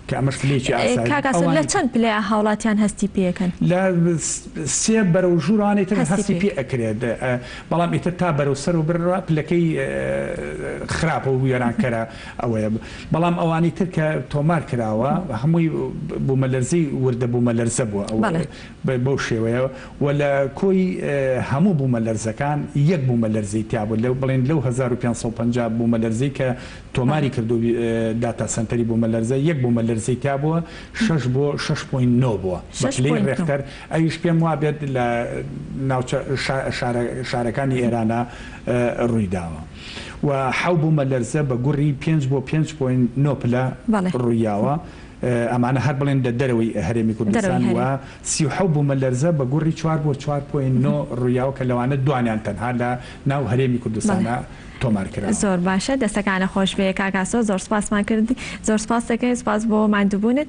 کە ئەمەش پلەیەکی ئاسایی کاک ئاسۆ لە ئەوانی چەند پلەیا هاوڵاتیان هەستی پێکەن؟ لە سێ بەرەو ژوورەوانە ئیتر هەستی هەستی پێ پێ ئەکرێت بەڵام ئیتر تا بەرەو سەرەوە بڕوا پلەکەی خراپە و وێرانکەرە ئەوەیە بەڵام ئەوانی تر کە تۆمار کراوە هەمووی بوومەلەرزەی وردە بوومەلەرزە بووە ئەو بەڵێ. بەو شێوەیە و لە کۆی هەموو بوومەلەرزەکان یەک بوومەلەرزەی تیا بوو لەو بڵێن لەو 1550 بوومەلەرزەی کە تۆماری کردو داتا سەنتەری بوومەلەرزە یەک بوومەلەرزەی تیا بووە شەش بۆ شەش point نۆ بووە بە شەش پلەی point نۆ. ڕێختەر ئەویش پێم وابێت لە ناوچە شارەکانی ئێرانە ڕووی داوە و حەو بوومەلەرزە بە گوڕی پێنج بۆ پێنج point نۆ پلە بەڵێ. ڕوویاوە. ئەمانە هەر بڵێن لە دەرەوەی هەرێمی دەرەوەی کوردستان و هەرێم. 37 بوومەلەرزە بە گوڕی چوار بۆ چوار point نۆ ڕوویاوە کە لەوانە دوانیان تەنها لە ناو هەرێمی بەڵێ. کوردستانا تۆمار کراوە. زۆر باشە دەستەکانە خۆش بێ کاک ئاسۆ زۆر سپاسمان کردی زۆر سپاست دەکەین سپاس بۆ ماندووبوونت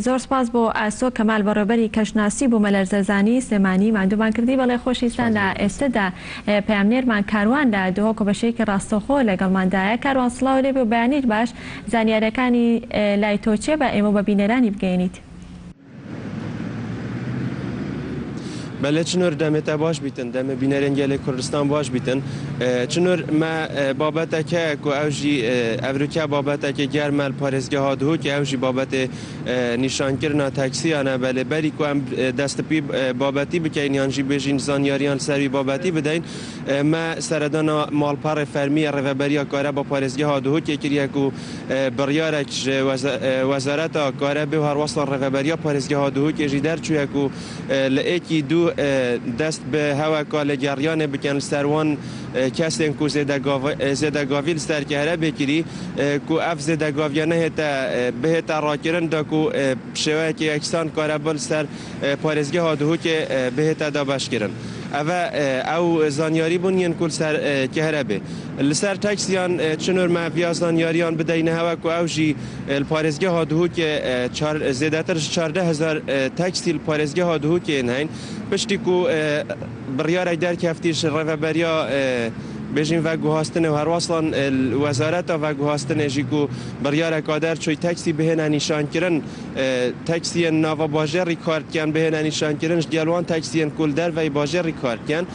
زۆر سپاس بۆ ئاسۆ کەمال بەڕێوبەری کەشناسی بوومەلەرزەزانی سلێمانی ماندوومان کردی بەڵێ خۆشەویستان سپاس لە بۆ تۆ. ئێستەدا پەیامنێرمان کاروان لە دهۆک و بە شێوەیەکی ڕاستەوخۆ لەگەڵماندایە کاروان سڵاو لێ بێ و بەیانیت باش زانیاریەکانی لای تۆ چیە با ئێمە و بە بینەرانی بگەیەنیت. بەلێ چنور دەمێ تە باش بیتن دەمێ بینەرێن گەلێ کوردستان باش بیتن چنور مە بابەتەکە کو ئەو ژی ئەڤروکە بابەتەکێ گەرمە ل پارێزگەها دهۆکێ ئەو ژی بابەتێ نیشانکردنا تەکسیانە بەلێ بەری کو ئەم دەست پی بابەتی بکەین یان ژی بێژین زانیاریان سەر وی بابەتی بدەین مە سەردانا ماڵپەڕێ فەرمیە ڕێڤەبەریا کارەبا پارێزگەها دهۆکێ کریە کو بڕیارەک ژ وەزارەتا کارەبێ و هەروەسا ڕێڤەبەریا پارێزگەها دهۆکێ ژی دەرچویە کو لە ئێکی دوو. دەست bi heweka lêgeryanê bikin li ser wan kesên ku zêdegavî li ser kehrebê kirî ku ev zêdegaviya nehête bihête rakirin da ku bi şêweyekî yeksan kareba li ser parêzgeha Duhokê bihête dabeşkirin. Ev e ew zanyarî bûn yên ku li ser kehrebê. Li ser taksiyan çi nûr me viya zanyariyan bideyne hewe ku ew jî li parêzgeha Duhokê çar zêdetir ji 14 hezar taksî li parêzgeha Duhokê yên heyîn. Piştî ku biryarek derkeftî ji rêveberiya bêjîn veguhastinê û herweslan wezareta veguhastinê jî ku biryareka derçûy taksî bihêne nîşankirin taksiyên nava bajêrî kar dikin bihêne nîşankirin ji gel wan taksiyên ku li derveyî bajêrî kar dikin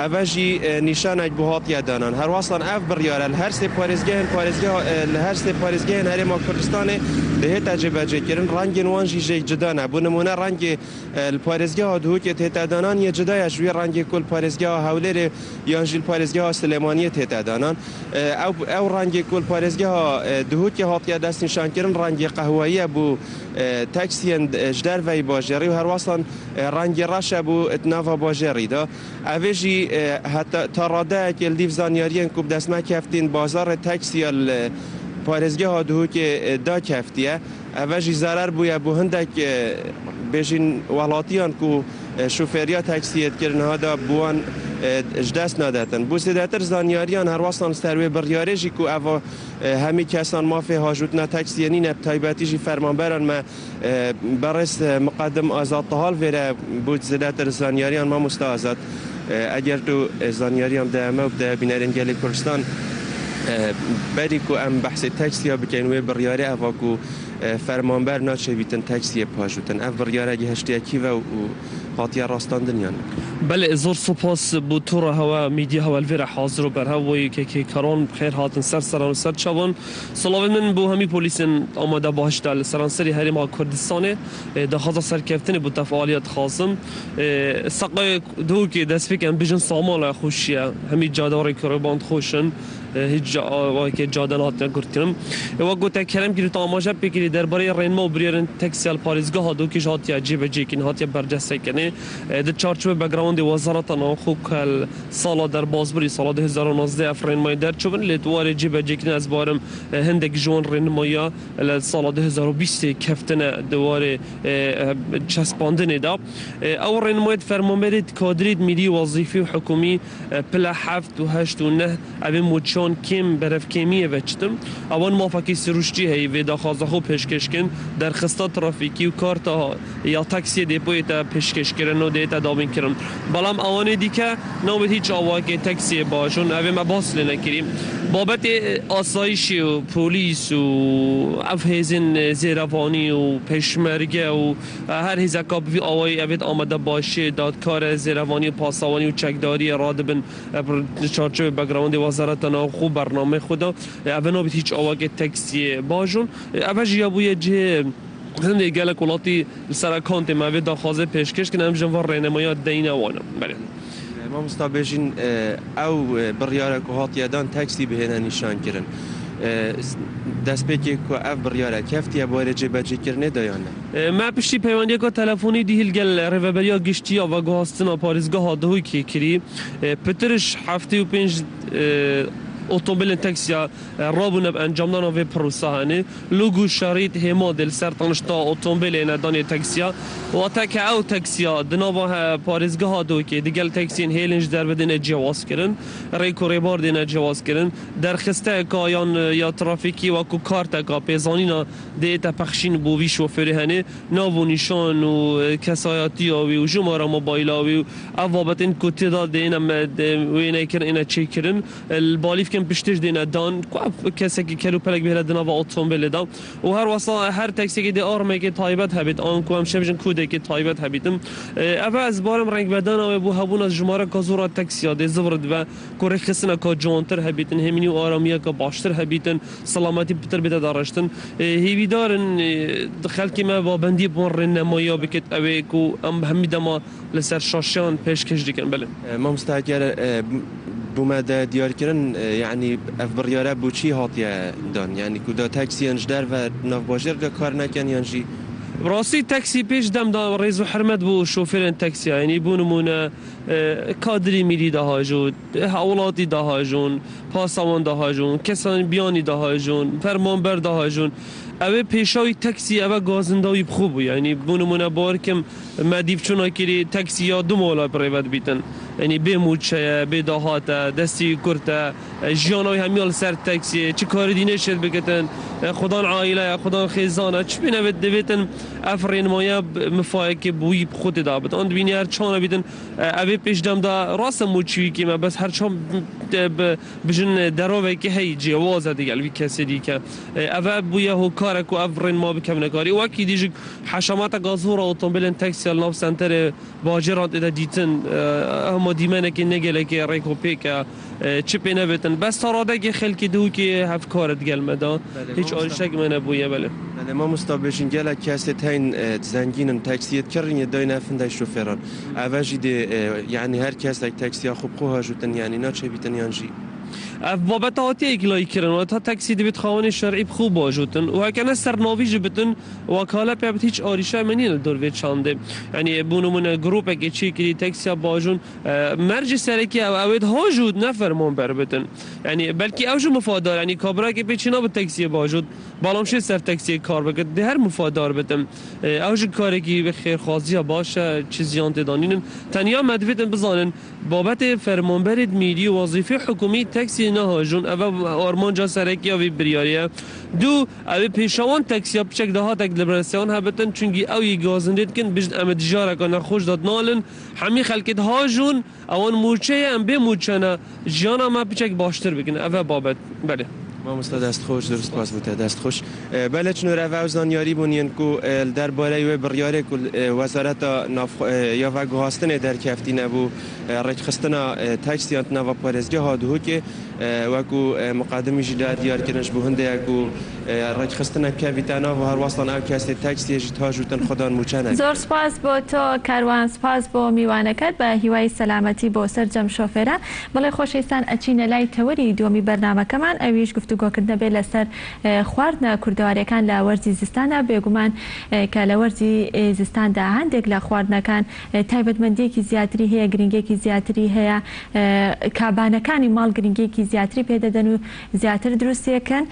ev jî nîşanek bû hatiye danan. Herweslan ev biryare li her sê parêzgehên parêzgeha li her sê parêzgehên Herêma Kurdistanê dihête cêbecêkirin rengên wan jî jê cida ne. Bo nimûne rengê li parêzgeha Duhokê tête danan yê cida ye ji wî rengê ku li parêzgeha Hewlêrê yan jî li parêzgeha Silêmaniyê tête danan. Ew ew rengê ku li parêzgeha Duhokê hatiye destnîşankirin rengê qehweyî ye bû taksiyên ji derveyî bajêrî û herweslan rengê reş e bû di nava bajêrî de. Ev ê jî heta ta radeyekê li dîv zanyariyên ku bi dest me keftîn bazarê taksiya li parêzgeha Duhokê da keftiye. Ev jî zerer bûye bo hindek bêjîn welatiyan ku şofêriya taksiyê dikirin niha da bi wan ji dest nadetin. Bo zêdetir zanyariyan herweslan li ser wê biryarê jî ku ev hemî kesan mafê hajotina taksiyê nîne bi taybetî jî fermanberan me berêz Miqedim Azad Tahal vêre bo zêdetir zanyariyan mamosta Azad eger tu zanyariyan bide me û bide bînerên gelê Kurdistan berî ku em behsê taksiya bikin wê biryarê eva ku fermanber naçêvîtin taksiyê pajotin. Ev biryare gihiştiye kî ve û hatiye rastandin yan? Belê zor spas bo tora hewa mîdya hewa li vê re hazir û berhev wê KK karan bi xêr hatin ser seran û ser çavan. Silavên min bo hemî polîsên amade baş de li seranserî Herêma Kurdistanê daxwaza serkeftinê bo tefaliya dixwazim. Seqayê Duhokê dest pê em bijin samala xweş ye. Hemî cade û rêkûrêban dixweş in. Hiç wekê cade nehatine gurtkirin. Wek got te kerem kirî tu amaje pê kirî derbarê rênma û biryarên taksiya li parêzgeha Duhokê jî hatiye cêbicêkirin, hatiye berdestkirinê. Di çarçovê backgroundê Wezareta Navxwe ku li sala derbasbirî sala 2019 ev rênmayê derçûbin lê di warê cêbicêkirinê ez barim hindek ji wan rênmaya li sala 2020 keftine di warê çespandinê de. Ew rênmayê di fermanberê di kadrê di mîlî wezîfî û hikûmî pile heft û heşt û neh evê mûçan kêm berev kêmiyê veçitin. Ewan mafekî sirûştî heyî vê daxwaza xwe pêşkêş kin, derxista trafîkî û karta ya taksiyê dêpoyê te pêşkêşkirin û dê te dabînkirin. Belam ewanê dîke nabêt hîç awayekê taksiyê bajon evê me bas lê nekirî. Babetê asayîşê û polîs û ev hêzên zêrevanî û pêşmerge û her hêzeka bi vî awayî evê di amade başê dadkare zêrevanî û pasawanî û çekdariyê radibin çarçovê backgroundê wezareta navxwe û bernameyê xwe de ev nabêt hîç awayekê taksiyê bajon. Ev jî ya bûye cihê hindê gelek welatî li ser akantê me vê daxwazê pêşkêş kirin em jin van rênemaya deyne wan e. Belê. Mamosta bêjîn ew biryara ku hatiye dan taksî bihêne nîşankirin. Destpêkê ku ev biryare keftiye barê cêbecêkirinê de yan ne? Me piştî peywendiyeka telefonî dî gel Rêveberiya Giştî ya Veguhastina Parêzgeha Duhokê kirî pitir ji 75 otomobîlên taksiya rabûne bi encamdana vê prosa henê. Logo şerît hêma dê li ser tanişta otomobîlê ne danê taksiya. Wate ke ew taksiya di nava parêzgeha Duhokê digel taksiyên hêlên ji derve dêne cewaz kirin. Rêk û rêbar dêne cewaz kirin. Derxisteka yan ya trafîkî wekû karteka pêzanîna dê te pexşîn bo vî şofêrê henê nav û nîşan û kesayetiya wî û jimara mobayla wî û ev babetên ku tê de dêne wênekirin êne çêkirin li balîfkên piştê jî dêne dan ku ev kesekî kel û pelek bihêle di nava otomobîlê de û her wesa her taksiyekê dê armekê taybet hebît an ku em şebijin kodekê taybet hebîtin. Ev ez barim rengvedana wê bo hebûna jimareka zor a taksiya dê zivir dibe ku rêkxistineka ciwantir hebîtin hêminî û aramiyeka baştir hebîtin selametî pitir bête dareştin. Hêvîdarin xelkê me babendiyê bi wan rênemaya biket ew ê ku em hemî dema li ser şaşiyan pêşkêş dikin. Belê. Mamosta eger bo me de diyarkirin yanî ev biryare bo çi hatiye dan yanî ku da taksiyên ji derve nav bajêr de kar nekin yan jî? ڕاستی تەکسی پێش دەم دا ڕێز و حرمەت بۆ شۆفێرێن تەکسیا یعنی بۆ نموونە کادری میری دەهاژوت هاوڵاتی دەهاژون پاسەوان دەهاژون کەسانی بیانی دەهاژون فەرمانبەر دەهاژون ئەوێ پێشاوی تەکسی ئەوە گازنداوی بخۆ بوو یعنی بۆ نموونە باوەرکم مەدیف چۆنا کری تەکسی یا دو ماڵە بڕێوەت بیتن یعنی بێ مووچەیە بێ داهاتە دەستی کورتە ژیانەوەی هەمیە لەسەر تەکسیە چ کاری دی نەشێت بکتن خودان عایلەیە خودان خێزانە چ بێ نەبێت دەبێتن ئەف ڕێنمایە مفایەکێ بووی خۆ تێدا بێت ئەن دبینی هەر چانە بیتن ئەوێ پێشدەمدا ڕاستە موچوی کێمە بەس هەر چۆن بژن دەرۆڤێکی هەی جیاوازە دیگەل وی کەسێ دیکە ئەڤ بوویە هۆکارێک و ئەف ڕێنما بکەونەکاری وەکی دیژک حەشەماتە گازۆڕە ئۆتۆمبیلن تەکسیە لەناو سەنتەرێ باجێران تێدا دیتن هەموو دیمەنێکی نەگەلێکی ڕێک و پێکە چ پێ نەبێتن بەس تا ڕادەێکی خەلکی دهوکی هەفکارت گەلمەدا هیچ ئاریشەک مە نەبوویە بەلێ. بەلێ مامۆستا بێژین گەلەک کەسێت هەین زەنگینن تەکسیەت کڕینە داینە فندەی شۆفێران ئەڤە ژی دێ یانی هەر کەسێک تەکسیا خو بخۆ هاژوتن یانی ناچێ بیتن یان ژی. ئەڤ بابەتە هاتیە یەکلایی کرن و تا تەکسی دبێت خاوەنی شەرعی بخو باژوتن و هەکە نە سەر ناوی ژی بتن وەکالە پێ بت هیچ ئاریشە مە نیە لە دۆر ڤێ چاندێ یانی بۆ نمونە گروپێکێ چێ کری تەکسیا باژون مەرجی سەرەکی ئەو ئەوێت هاژوت نە فەرمانبەر بتن یانی بەلکی ئەو ژی مفادار یانی کابراکێ پێ چی نابت تەکسیە باژوت بەڵام شێ سەر تەکسیە کار بکت دێ هەر مفادار بتن ئەو ژی کارێکی خێرخوازیە باشە چ زیان تێدا نینن تەنیا مەدڤێتن بزانن بابەتێ فەرمانبەرێت میری و وەزیفی حکومی تەکسی نەهاژون ئەڤ ئارمانجا سەرەکیە ڤی بریاریە دوو ئەوێ پێشەوان تەکسیا پچەک داهاتەک لەبرەسیان هەبتن چونگی ئەو ی گازندێت کن بژن ئەمە دژارەکە نەخۆش داد نالن هەمی خەلکێت هاژون ئەوان موچەیە ئەم بێ موچەنە ژیانا مە پچەک باشتر بکن ئەڤە بابەت بەلێ. مامۆستا دەست خۆش زۆر سپاس بۆ تە دەست خۆش بەلێ چنور ئەڤ ئەو زانیاری بوون ین کو دەربارەی وێ بڕیارێ کو وەزارەتا ناوخ یا ڤەگوهاستنێ دەرکەفتی نەبوو ڕێکخستنا تەکسیان ناڤا پارێزگەها دهۆکێ وەکو مقدمی ژی لە دیار کرنش بوو هندەیە کو ڕێکخستنە کەڤیتە ناڤ و هەروەسڵان ئەو کەسێ تەکسیێ ژی تاژوتن خودان موچە نەگرن. زۆر سوپاس بۆ تۆ کاروان سوپاس بۆ میوانەکەت بە هیوای سەلامەتی بۆ سەرجەم شۆفێران بەڵێ خۆشەویستان ئەچینە لای تەوەری دووەمی بەرنامەکەمان ئەویش گفتوگۆکردنە بێ لەسەر خواردنە کوردەواریەکان لە وەرزی زستاندا بێگومان کە لە وەرزی زستاندا هەندێک لە خواردنەکان تایبەتمەندیەکی زیاتری هەیە گرنگیەکی زیاتری هەیە کابانەکانی ماڵ گرنگیەکی زیاتری پێدەدەن و زیاتر دروستیەکەن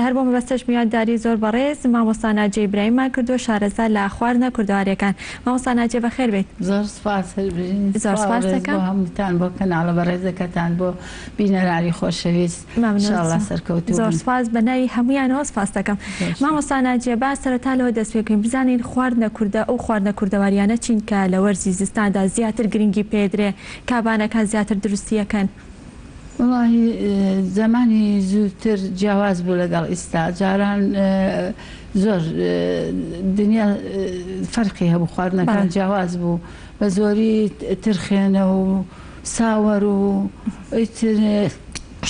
هەر بۆ مەبەستەش میوانداری زۆر بەڕێز مامۆستا ناجیە ئیبراهیممان کردووە شارەزا لە خواردنە کوردەواریەکان مامۆستا ناجیە بەخێر بێیت. زۆر سوپاس هەر بژین. زۆر سڵاو و سوپاس ڕێز بۆ دەکەم. هەمووتان بۆ کەناڵە بەڕێزەکەتان بۆ بینەرانی خۆشەویست ممنون انشاءاللە سەرکەوتوو زۆر بن. سوپاس بە ناوی هەموویانەوە سوپاست دەکەم. زۆر سوپاس. مامۆستا ناجیە با سەرەتا لەوە دەست پێ بکەین بزانین خواردنە کوردە ئەو خواردنە کوردەواریانە چین کە لە وەرزی زستاندا زیاتر گرنگی پێدرێ کابانەکان زیاتر دروستیەکەن؟ وەڵاهی زەمانی زووتر جیاواز بوو لەگەڵ ئیستا جاران زۆر دنیا فەرقی هەبوو خواردنەکان جیاواز بوو بە زۆری ترخێنە و ساوەر و ئیتر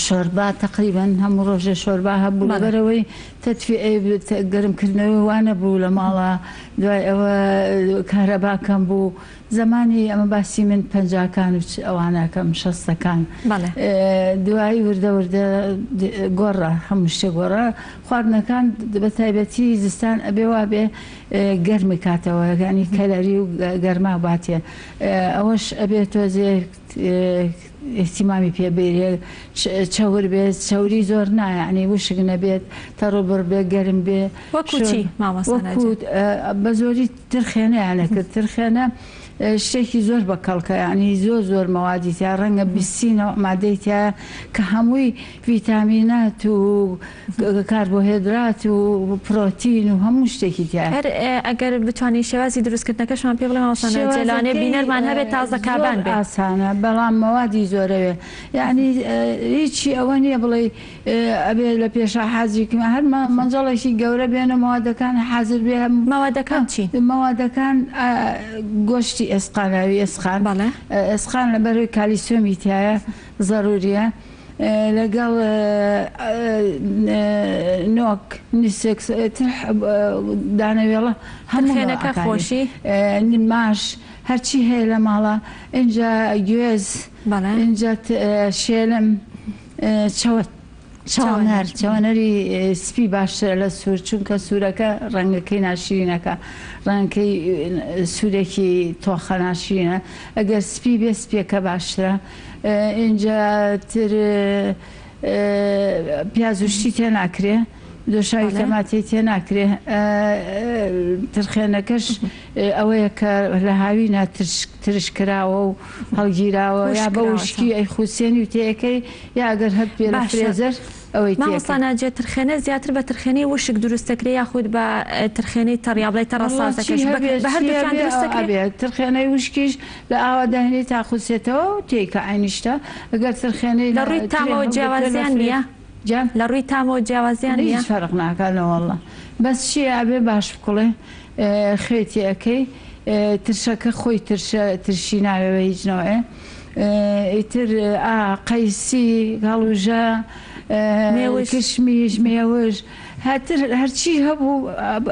شۆربا تەقریبەن هەموو ڕۆژێ شۆربا هەبوو لەبەرئەوەی تەدفیئەی گەرمکردنەوەی وا نەبوو لە ماڵا دوای ئەوە کارەبا کەم بوو زەمانی ئەمە باسی من پەنجاکان و ئەوانە کەم شەستەکان دوایی وردە وردە گۆڕا هەموو شتێک گۆڕا خواردنەکان بە تایبەتی زستان ئەبێ وابێ گەرمی کاتەوە یانی کەلەری و گەرما باتێ ئەوەش ئەبێ تۆزێ ئیهتیمامی پێ بیرێ چەور بێت چەوری زۆر نا یانی وشک نەبێت تەڕ و بڕ بێ گەرم بێ وەکو چی مامۆستا وەکو بە زۆری ترخێنەیان ئەکرد ترخێنە شتێکی زۆر بە کەڵکە یانی زۆر زۆر مەوادی تیا ڕەنگە بیستی نەوع مادەی تیایە کە هەمووی ڤیتامینات و کاربۆهێدرات و پرۆتین و هەموو شتێکی تیایە. هەر ئەگەر بتوانی شێوازی دروستکردنەکەشمان پێ بڵێ مامۆستا ناجیە لەوانەیە شێوازەکەی بینەرمان هەبێت تازە زۆر کابان بێ. ئاسانە بەڵام مەوادی زۆرەوێ یانی هیچی ئەوە نییە بڵێی ئەبێ لە پێشا حازری کەین هەر مەنجەڵێکی گەورە بێنە مەوادەکان حازر بێ مەوادەکان چین؟ مەوادەکان گۆشتی ئێسقاناوی ئێسقان ئێسقان لەبەرەوەی کالیسیۆمی تیایە زەروریە لەگەڵ نۆک نیسک ترح دانەوێڵە هەموو ترخێنەکە خۆشی ماش هەرچی هەیە لە ماڵە ئینجا گوێز ئینجا شێلم چەور. چەوەنەر، چەوەنەری سپی باشترە لە سوور چونکە سوورەکە ڕەنگەکەی ناشرینەکە ڕەنگەکەی سوورێکی تۆخە ناشرینە ئەگەر سپی بێ سپیەکە باشترە ئینجا تر پیاز و شتی تێ ناکرێ دۆشاوی تەماتەی تێ ناکرێ ترخێنەکەش ئەوەیە کە لە هاوینا ترش کراوە و هەڵگیراوە یا بە وشکی ئەیخوسێنی و تێیەکەی یا ئەگەر هەت بێ لە فرێزەر ئەوەی تێکەی. مامۆستا ناجیە ترخێنە زیاتر بە ترخێنەی وشک دروست دەکرێ یاخود بە ترخێنەی تەڕ یا بڵێ تەڕە وەڵا چی سازەکەش هەبێ بە چی هەردووکیان هەبێ دروست دەکرێ؟ ئەبێ ترخێنەی وشکیش لە ئاوا داهێنی تا خوسێتەوە و تێیکە عەینیشتە ئەگەر ترخێنەی لە لە ڕووی ترێ تامەوە هەڵگرتوە لە جیاوازیان فرێ نییە؟ جا لە ڕووی تامەوە جیاوازیان نییە؟ هیچ فەرق ناکا نەوەڵا بەس چیە ئەبێ باش بکوڵێ خوێ تێ ئەکەی ترشەکە خۆی ترشە ترشی ناوێ بە هیچ نەوعێ ئیتر ئا قەیسی هەڵوژە مێوژ. کشمیش مێوژ هەتر هەرچی هەبوو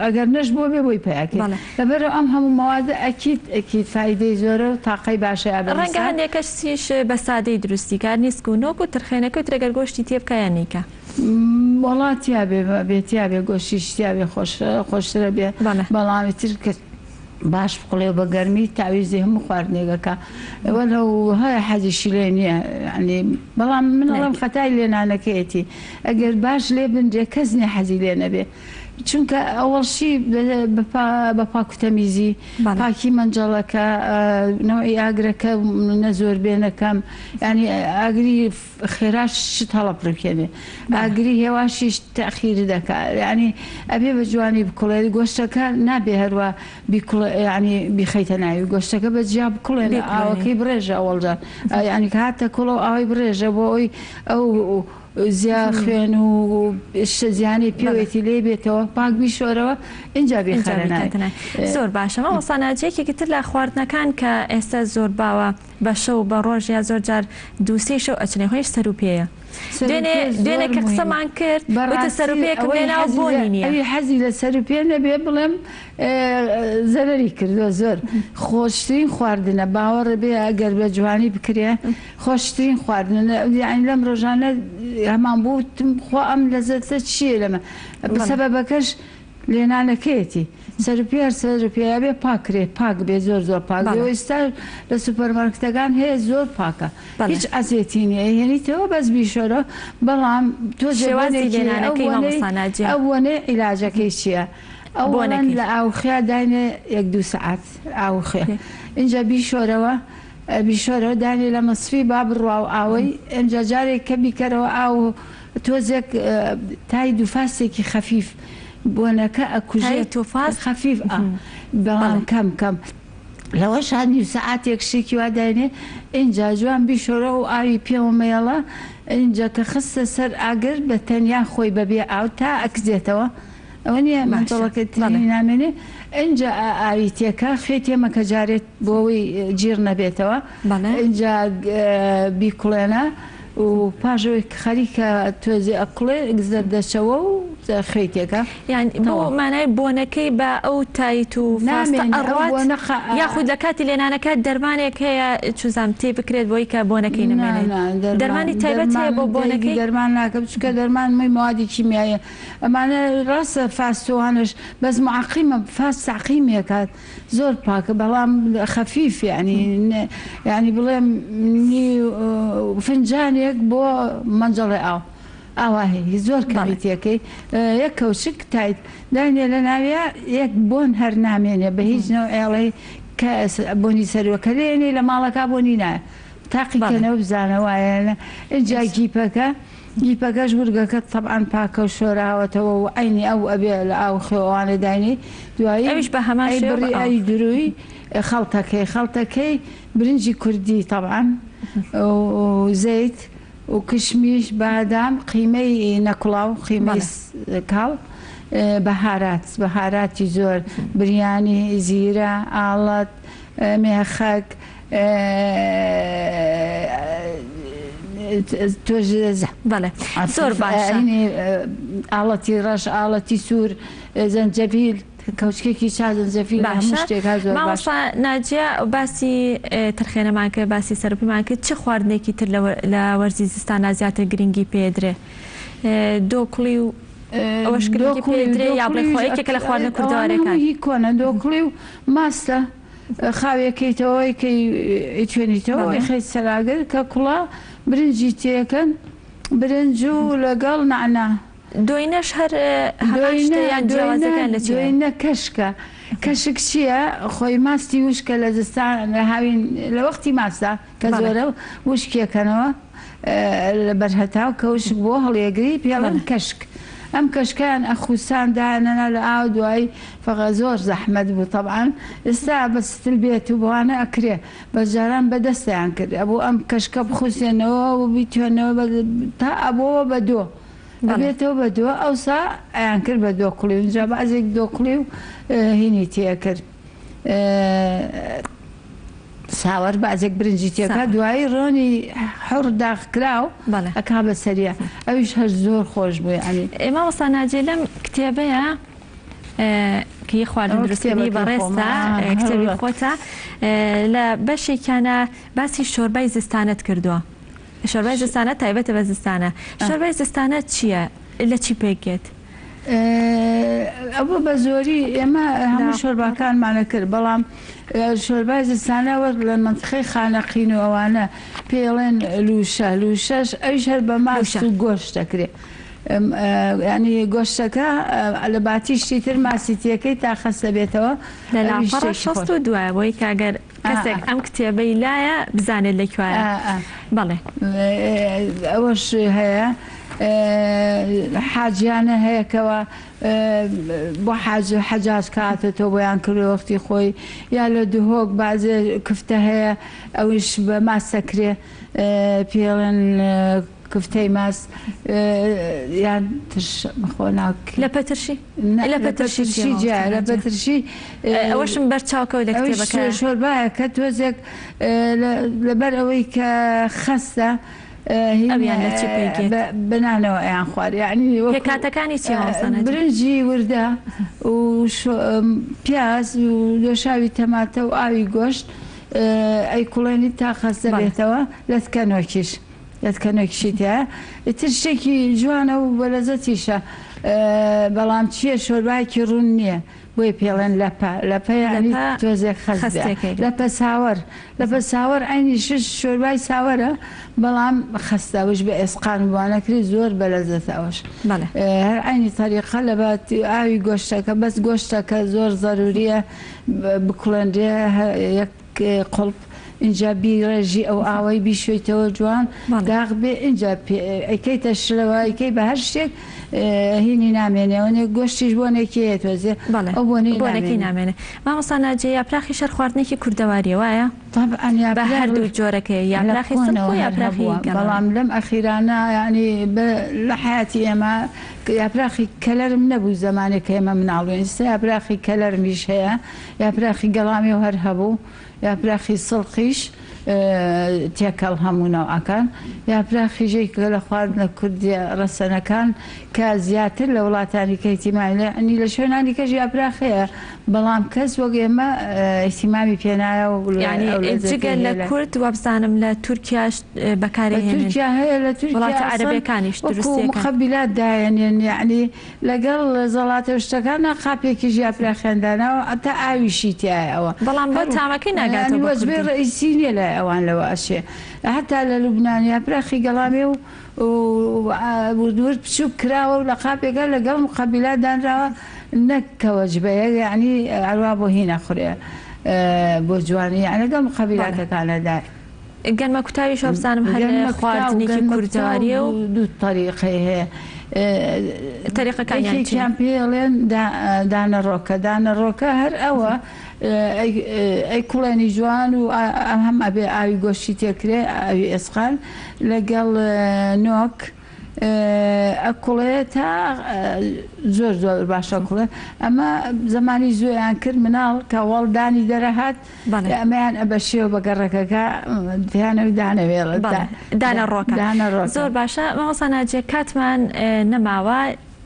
ئەگەر نەش بۆ بێ بۆی پەیاکەی بەڵێ. لەبەرئەو ئەم هەموو مەوادە ئەکید ئەکید فایدەی زۆرە و تاقەی باشە یا بە ڕەنگە ئینسان. هەندێک کەسیش بە سادەی دروستی کا نیسک و نۆک و ترخێنەکە و ترەگەر گۆشتی تێ بکا یان نەیکا. وەڵا تیا بێ بێ تیا بێ گۆشتیش تیا بێ خۆش خۆشترە بێ بەڵێ. بەڵام ئیتر کە باش بکوڵێ و بە گەرمی تەعویزی هەموو خواردنێک ئەکا وەلەو هەیە حەزیشی لێ نییە یانی بەڵام من ئەڵێم خەتای لێنانەکەیەتی ئەگەر باش لێ بنرێ کەس نییە حەزی لێ نەبێ چونکە ئەوەڵشی بە پاک و تەمیزی پاکی مەنجەڵەکە نەوعی ئاگرەکە نە زۆر بێ نە کەم یانی ئاگری خێراش شت هەڵەپڕوکێنێ ئاگری هێواشیش تەئخیر دەکا یانی ئەبێ بە جوانی بکوڵێ گۆشتەکە نابێ هەروا بیکوڵێ یانی بیخەیتە ناوی گۆشتەکە بە جیا بکوڵێنە ئاوەکەی بڕێژە ئەوەڵ جار یانی کە هاتە کوڵەوە ئاوی بڕێژە بۆ ئەوی ئەو زیا خوێن و شتە زیانەی پێوەیەتی لێی بێتەوە پاک بیشۆرەوە ئینجا بیخەرە ناوی. زۆر باشە مامۆستا ناجیە یەکێکی تر لە خواردنەکان کە ئێستا زۆر باوە بە شەو بە ڕۆژ یا زۆر جار دوو سێ شەو ئەچنێ خۆیش سەرو پێیە دوێنێ دوێنێ کە قسەمان کرد وتت سەرو پێیەکم لێناوە بۆنی نییە. ئەوی حەزی لە سەرو پێ نەبێ بڵێم زەرەری کردوە زۆر خۆشترین خواردنە باوەڕ بێ ئەگەر بە جوانی بکرێ خۆشترین خواردنە یانی لەم ڕۆژانە هەمان بوو وتم خوا ئەم لەزەتە چییە لەمە سەبەبەکەش لێنانەکەیەتی سەروپێ هەر سەروپێ ئەبێ پاک کرێ پاک بێ زۆر زۆر پاک بێ ئێستا لە سوپەرمارکتەکان هەیە زۆر پاکە هیچ عەزێتی نییە ئەیهێنیتەوە بەس بیشۆرە بەڵام تۆزێ بۆنێکی ئەو بۆنەی عیلاجەکەی چییە ئەوەڵەن لە ئاوخێ داینێ یەک دوو سەعات ئاوخێ ئینجا بیشۆرەوە بیشۆرەوە دانێ لە مەسفی با بڕوا و ئاوەی ئینجا جارێک کە بیکەرەوە ئاو تۆزێک تای دوفاسێکی خەفیف بۆنەکە ئەکوژێت خەفیف ئا بەڵام کەم کەم لەوەشا نیو سەعاتێک شتێکی وا داینێ ئینجا جوان بیشۆرە و ئاوی پێوە مەیەڵە ئینجا کە خستە سەر ئاگر بە تەنیا خۆی بەبێ ئاو تا ئەکزێتەوە ئەوە نییە مەنجەڵەکە تری نامێنێ ئینجا ئاوی تێکە خوێ تێمەکە جارێ بۆ ئەوەی جیڕ نەبێتەوە ئینجا بیکوڵێنە و پاش ئەوەی خەریکە تۆزێ ئەکوڵێ زەردەچەوە و خوێی تێکە یان بۆ مانای بۆنەکەی بە ئەو تایت و فاستە ئەڕوات یاخود لە کاتی لێنانەکە دەرمانێک هەیە چوزام تێ بکرێت بۆی کە بۆنەکەی نەمێنێت دەرمانی تایبەت هەیە بۆ بۆنەکەی؟ دەرمان ناکەم چونکە دەرمان مەی موادی کیمیاییە ئەمانە ڕاستە فاست و ئەوانەش بەس معەقیمە فاست تەعقیمی ئەکات زۆر پاکە بەڵام خەفیف یانی یانی بڵێم نیو فنجانێک بۆ مەنجەڵێ ئاو ئاوا هەیە زۆر کەمی تێکەی یەک کەوچک تایت داینێ لە ناویا یەک بۆن هەر نامێنێ بە هیچ نەوعێڵێ کە بۆنی سەروەکە لێنێ لە ماڵەکە بۆنی نایە تاقیکەنەوە بزانە وایە ئینجا گیپەکە گیپەکەش ورگەکە تەبعەن پاکە و شۆراوەتەوە و عەینی ئەو ئەبێ لە ئاو خێو ئەوانە داینێی دوایی ئەویش بە هەمان ئەی شێوە بە بڕی ئاو. ئەی دروی خەڵتەکەی خەڵتەکەی برنجی کوردی تەبعەن و زەیت و کشمیش بادام قیمەی نەکوڵاو قیمەی بەڵێ. کاڵ بەهارات بەهاراتی زۆر بریانی زیرە ئاڵەت مێخەک بەڵێ زۆر باشە. ئاڵەتی ڕەش ئاڵەتی سوور زەنجەفیل کەوچکێکی چا زەنجەفیل هەموو باشە شتێک ها زۆر باش. مامۆستا ناجیە باسی ترخێنەمان کرد باسی سەرپیمان کرد چ خواردنێکی تر لە وەرزی زستانا زیاتر گرنگی پێدرێ؟ دۆکڵی و ئەوەش گرنگی پێ درێ یا بڵێ خۆ یەکێکە لە خواردنە کوردەواریەکان. هی کۆنە دۆکڵی و ماستە خاویەکەیتەوە کەی ئەیتوێنیتەوە ئەیخەیت سەراگر کە کوڵا برنجی تێکەن برنج و لەگەڵ نەعنا. دۆینەش هەر هەمان شتە یان جیاوازیەکان لە چیایە؟ دۆینە کەشکە کەشک چیە خۆی ماستی وشکە لە زستان لە هاوین لە وەختی ماستە کە زۆرە وشکیەکەنەوە لە بەر هەتاو کە وشک بۆ هەڵیەگری پێڵێن کەشک ئەم کەشکەیان ئەخوسان دایانەنا لە ئاو دوای فەقە زۆر زەحمەت بوو تەبعەن ئێستا بە ستل بێت و بەوانە ئەکرێ بەس جاران بە دەستیان کرد ئەبوو ئەم کەشکە بخوسێنەوە و بیتوێنەوە تا ئەبۆوە بە دۆ ئەبێتەوە بە دۆ ئەوسا ئەیان کرد بە دۆکڵی و ئینجا بەعزێک دۆکڵی و هینی تێکرد ساوەر بەعزێک برنجی تێکا دوایی ڕۆنی حڕ داخ کراو ئەکا بە سەریا ئەویش هەر زۆر خۆش بوو یانی. مامۆستا ناجیە لەم کتێبەیە کە ی خواردن دروستکردنی بەڕێزتە کتێبی خۆتە لە بەشێکیانە باسی شۆربای زستانەت کردووە شۆربای زستانە تایبەتە بە زستانە شۆربای زستانە چییە لە چی پێک دێت؟ ئەوە بە زۆری ئێمە هەموو شۆرباکانمانە کرد بەڵام شۆربای زستانە وەک لە مەنتیقەی خانەقین و ئەوانە پێڵێن لوشە لوشەش ئەویش هەر بە ماست و گۆشت دەکرێ ینی گۆشتەکە لە باتی شتی تر ماسی تێکەی تا خەستە بێتەوە لە لاپەڕە 62 بۆی کە ئەگەر کەسێک ئەم کتێبەی لایە بزانێت لە کوایە بەڵێ. ئەوەش هەیە حاجیانە هەیە کەوا بۆ حاج حەجاج کاتێتەوە بۆیان کردوە وەختی خۆی یا لە دهۆک بازێ کفتە هەیە ئەویش بە ماست دەکرێ پێڵێن کفتەی ماست یان ترش خۆ ناک لەپە ترشی لەپە ترشی جیا لەپە ترشی ئەوەشم بەر چاو کەوت لە کتێبەکە شۆربایە کە تۆزێک لەبەر ئەوەی کە خەستە ئەویان لە چی پێک دێت؟ بەنانەوە ئەیان خوارد یعنی پێکهاتەکانی چیە مامۆستا ناجیە؟ برنجی وردە و پیاز و دۆشاوی تەماتە و ئاوی گۆشت ئەیکوڵێنیت تا خەست دەبێتەوە لەتکەنۆکیش لەتکەنۆکیشی تیایە ئیتر شتێکی جوانە و بەلەزەتیشە بەڵام چییە شۆربایەکی ڕوون نییە بۆیە پێڵێن لەپە لەپە یانی تۆزێک خەست بێ لەپە ساوەر لەپە ساوەر عەینی شش شۆربای ساوەرە بەڵام خەستە ئەوش بە ئێسقان و بۆ نەکرێ زۆر بەلەزەتە ئەوش هەر عەینی تەریقە لەبات ئاوی گۆشتەکە بەس گۆشتەکە زۆر زەروریە بکوڵێنرێ یەک قوڵپ ئینجا بیڕێژی ئەو ئاوەی بیشۆیتەوە جوان داغ بێ ئینجا ئەیکەیتە شلەوە ئەیکەی بە هەر شتێک هینی نامێنێ ئەوەنێ گۆشتیش بۆنێکی هەیە تۆزێ ئەو بۆنەی بۆنەکەی نامێنێ مامۆستا ناجیە یاپراخی شەر خواردنێکی کوردەواریە وایە؟ طبعا بە هەردوو جۆرەکەی یاپراخی سڵق و یاپراخی گەڵاڵی بەڵام لەم ئەخیرانە یانی لە حەیاتی ئێمە یاپراخی کەلەرم نەبوو زەمانێک کە ئێمە مناڵ بووین ئیستا یاپراخی کەلەرمیش هەیە یاپراخی گەڵامێو هەر هەبوو یاپراخی سڵقیش تێکەڵ هەموو نەوعەکان یاپراخیش یەکێکە لە خواردنە کوردیە ڕەسەنەکان کە زیاتر لە وڵاتانی کە ئیهتیمامی لە یانی لە شوێنانی کەش یاپراخ هەیە بەڵام کەس وەک ئێمە ئیهتیمامی پێ نایە و یانی ئەو لەزەتەی جگە لە هەیە لە کورد وابزانم لە تورکیاش بەکارێ لە هێنن تورکیا هەیە لە تورکیا وڵاتە ئەسڵەن عەرەبیەکانیش وەکوو دروستیەکەن. مقەبیلات دایەنێن یانی لەگەڵ زەڵاتە و شتەکانا قاپێکیش یاپراخیان داناوە تا ئاویشی تیایە ئەوە بەڵام بۆ هەر تامەکەی ناگاتەوە یانی بە وەجبەی کوردی. ڕەئیسی نیە لای ئەوان لەوە ئەچێ هەتا لە لوبنان یاپراخی گەڵامێ و ورد ورد بچوک کراوە و لە قاپێکا لەگەڵ مقەبیلات دانراوە نەک کە وەجبەیە یانی هەروا بۆ هین ئەخورێ بۆ جوانی یانی لەگەڵ بەڵێ. مقەبیلاتەکانا دا گەنمە کوتاویش وابزانم هەر گەنمە کوتاو خواردنێکی گەنمە کوتاو کوردەواریە و. دوو تەریقەی هەیە تەریقەکانیان چین؟ یەکێکیان پێی ئەڵێن دانەڕۆکە دانەڕۆکە هەر ئەوە ئەی کوڵێنی جوان و هەم ئەبێ ئاوی گۆشتی تێکرێ ئاوی ئێسقان لەگەڵ نۆک ئەکوڵێ تا زۆر زۆر باشە کوڵێ ئەمە زمانی زۆیان کرد مناڵ کە وەڵ دانی دەرەهات ئەمەیان ئەبەشێ و بە گەڕەکەکە پێیانە و دانەوێڵە بەڵێ دانە ڕۆکە دانە ڕۆکە. زۆر باشە مامۆستا ناجیە کاتمان نەماوە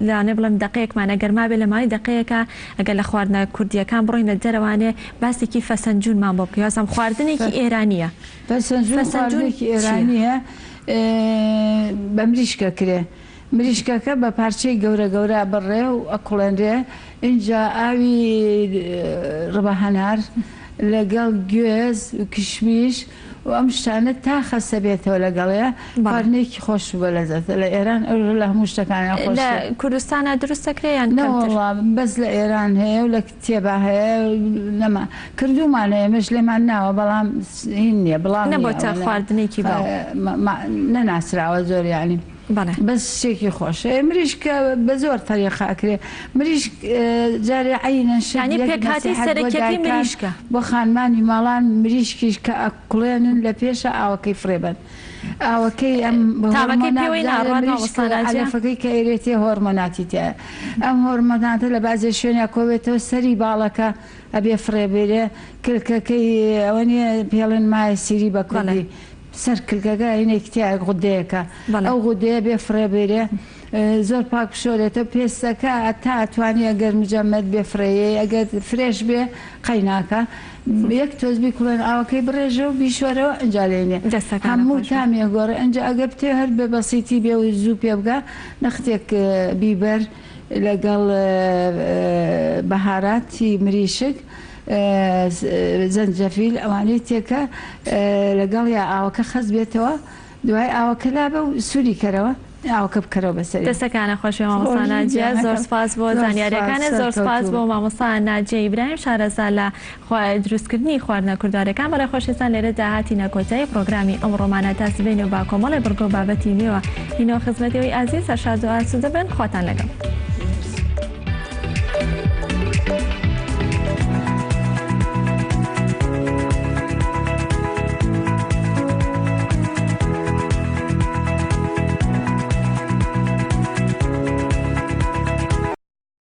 لەوانەیە بڵێم دەقەیەکمان ئەگەر مابێ لە ماوەی دەقەیەکا ئەگەر لە خواردنە کوردییەکان بڕۆینە دەرەوانێ باسێکی فەسەنجوونمان بۆ بکەی وازانم خواردنێکی ئێرانییە فەسەنجوون فەسەنجوون خواردنێکی چییە؟ ئێرانییە بە مریشک ئەکرێ. مریشکەکە بە پارچەی گەورە گەورە ئەبڕێ و ئەکوڵێنرێ ئینجا ئاوی ڕبە هەنار لەگەڵ گوێز و کشمیش و ئەم شتانە تا خەستە بێتەوە لەگەڵێ خواردنێکی خۆش و بەلەزەتە لە ئێران ئەو لە هەموو شتەکانیان لە خۆشترە. کوردستانا دروست دەکرێ یان کەمتر؟ نەوەڵا بەس لە ئێران هەیە و لە کتێبا هەیە نەما کردوومانە ئێمەش لێمان ناوە بەڵام هین نییە بڵاو نییە نەبۆتە ئەوەنە خواردنێکی باو. نەناسراوە زۆر یانی. بەڵێ. بەس شتێکی خۆشە ئێ مریشک بە زۆر تەریقە ئەکرێ مریشک جارێ عەینەن شت یانی یەک پێکهاتەی نەسیحەت بۆ سەرەکیەکەی دایکان مریشکە. بۆ خانمانی ماڵان مریشکیش کە ئەکوڵێنن لە پێشا ئاوەکەی فڕێ بەن ئاوەکەی ئەم تامەکەی هۆرمۆنات پێوەی جارێ ناڕوات مریشک مامۆستا ناجیە؟ عەلەفەکەی کە ئەیرێتێ هۆرمۆناتی تیایە ئەم هۆرمۆناتە لە بەعزێ شوێنا کۆبێتەوە سەری باڵەکە ئەبێ فڕێ بێرێ کلکەکەی ئەوە نیە پێڵێن مایە سیری بە بەڵێ. کوردی سەر کلکەکە هینێکی تیایە غودەیەکە بەڵێ. ئەو غودەیە بێ فڕێ بێرێ زۆر پاک بشۆرێتەوە پێستەکە تا ئەتوانی ئەگەر مجەمەد بێ فڕێیەی ئەگەر فرێش بێ قەیناکە یەک تۆز بیکوڵێن ئاوەکەی بڕێژە و بیشۆرەوە ئنجا لێینێ دەستەکانت هەموو خۆش بێ. تامی ئەگۆڕێ ئنجا ئەگەر بتەوێ هەر بە بەسیتی بێ و زوو پێ بگا نەختێک بیبەر لەگەڵ بەهاراتی مریشک زەنجەفیل ئەوانەی تێکە لەگەڵیا ئاوەکە خەست بێتەوە دوای ئاوەکە لابە و سوری کەرەوە ئاوەکە بکەرەوە بەسەری. دەستەکانت خۆش بێ مامۆستا ناجیە زۆر سپاس بۆ زانیاریەکانت زۆر سپاس بۆ مامۆستا ناجیە ئیبراهیم شارەزا لە دروستکردنی خواردنە کوردەواریەکان بەڵێ خۆشەویستان لێرەدا هاتینە کۆتایی پڕۆگرامی ئەمڕۆمانە تا سبەینێ و با کۆمەڵێ بڕگە و بابەتی نوێوە هینەوە خزمەتی ئێوەی ئازیز هەر شاد و ئاسوودە بن خواتان لەگەڵ.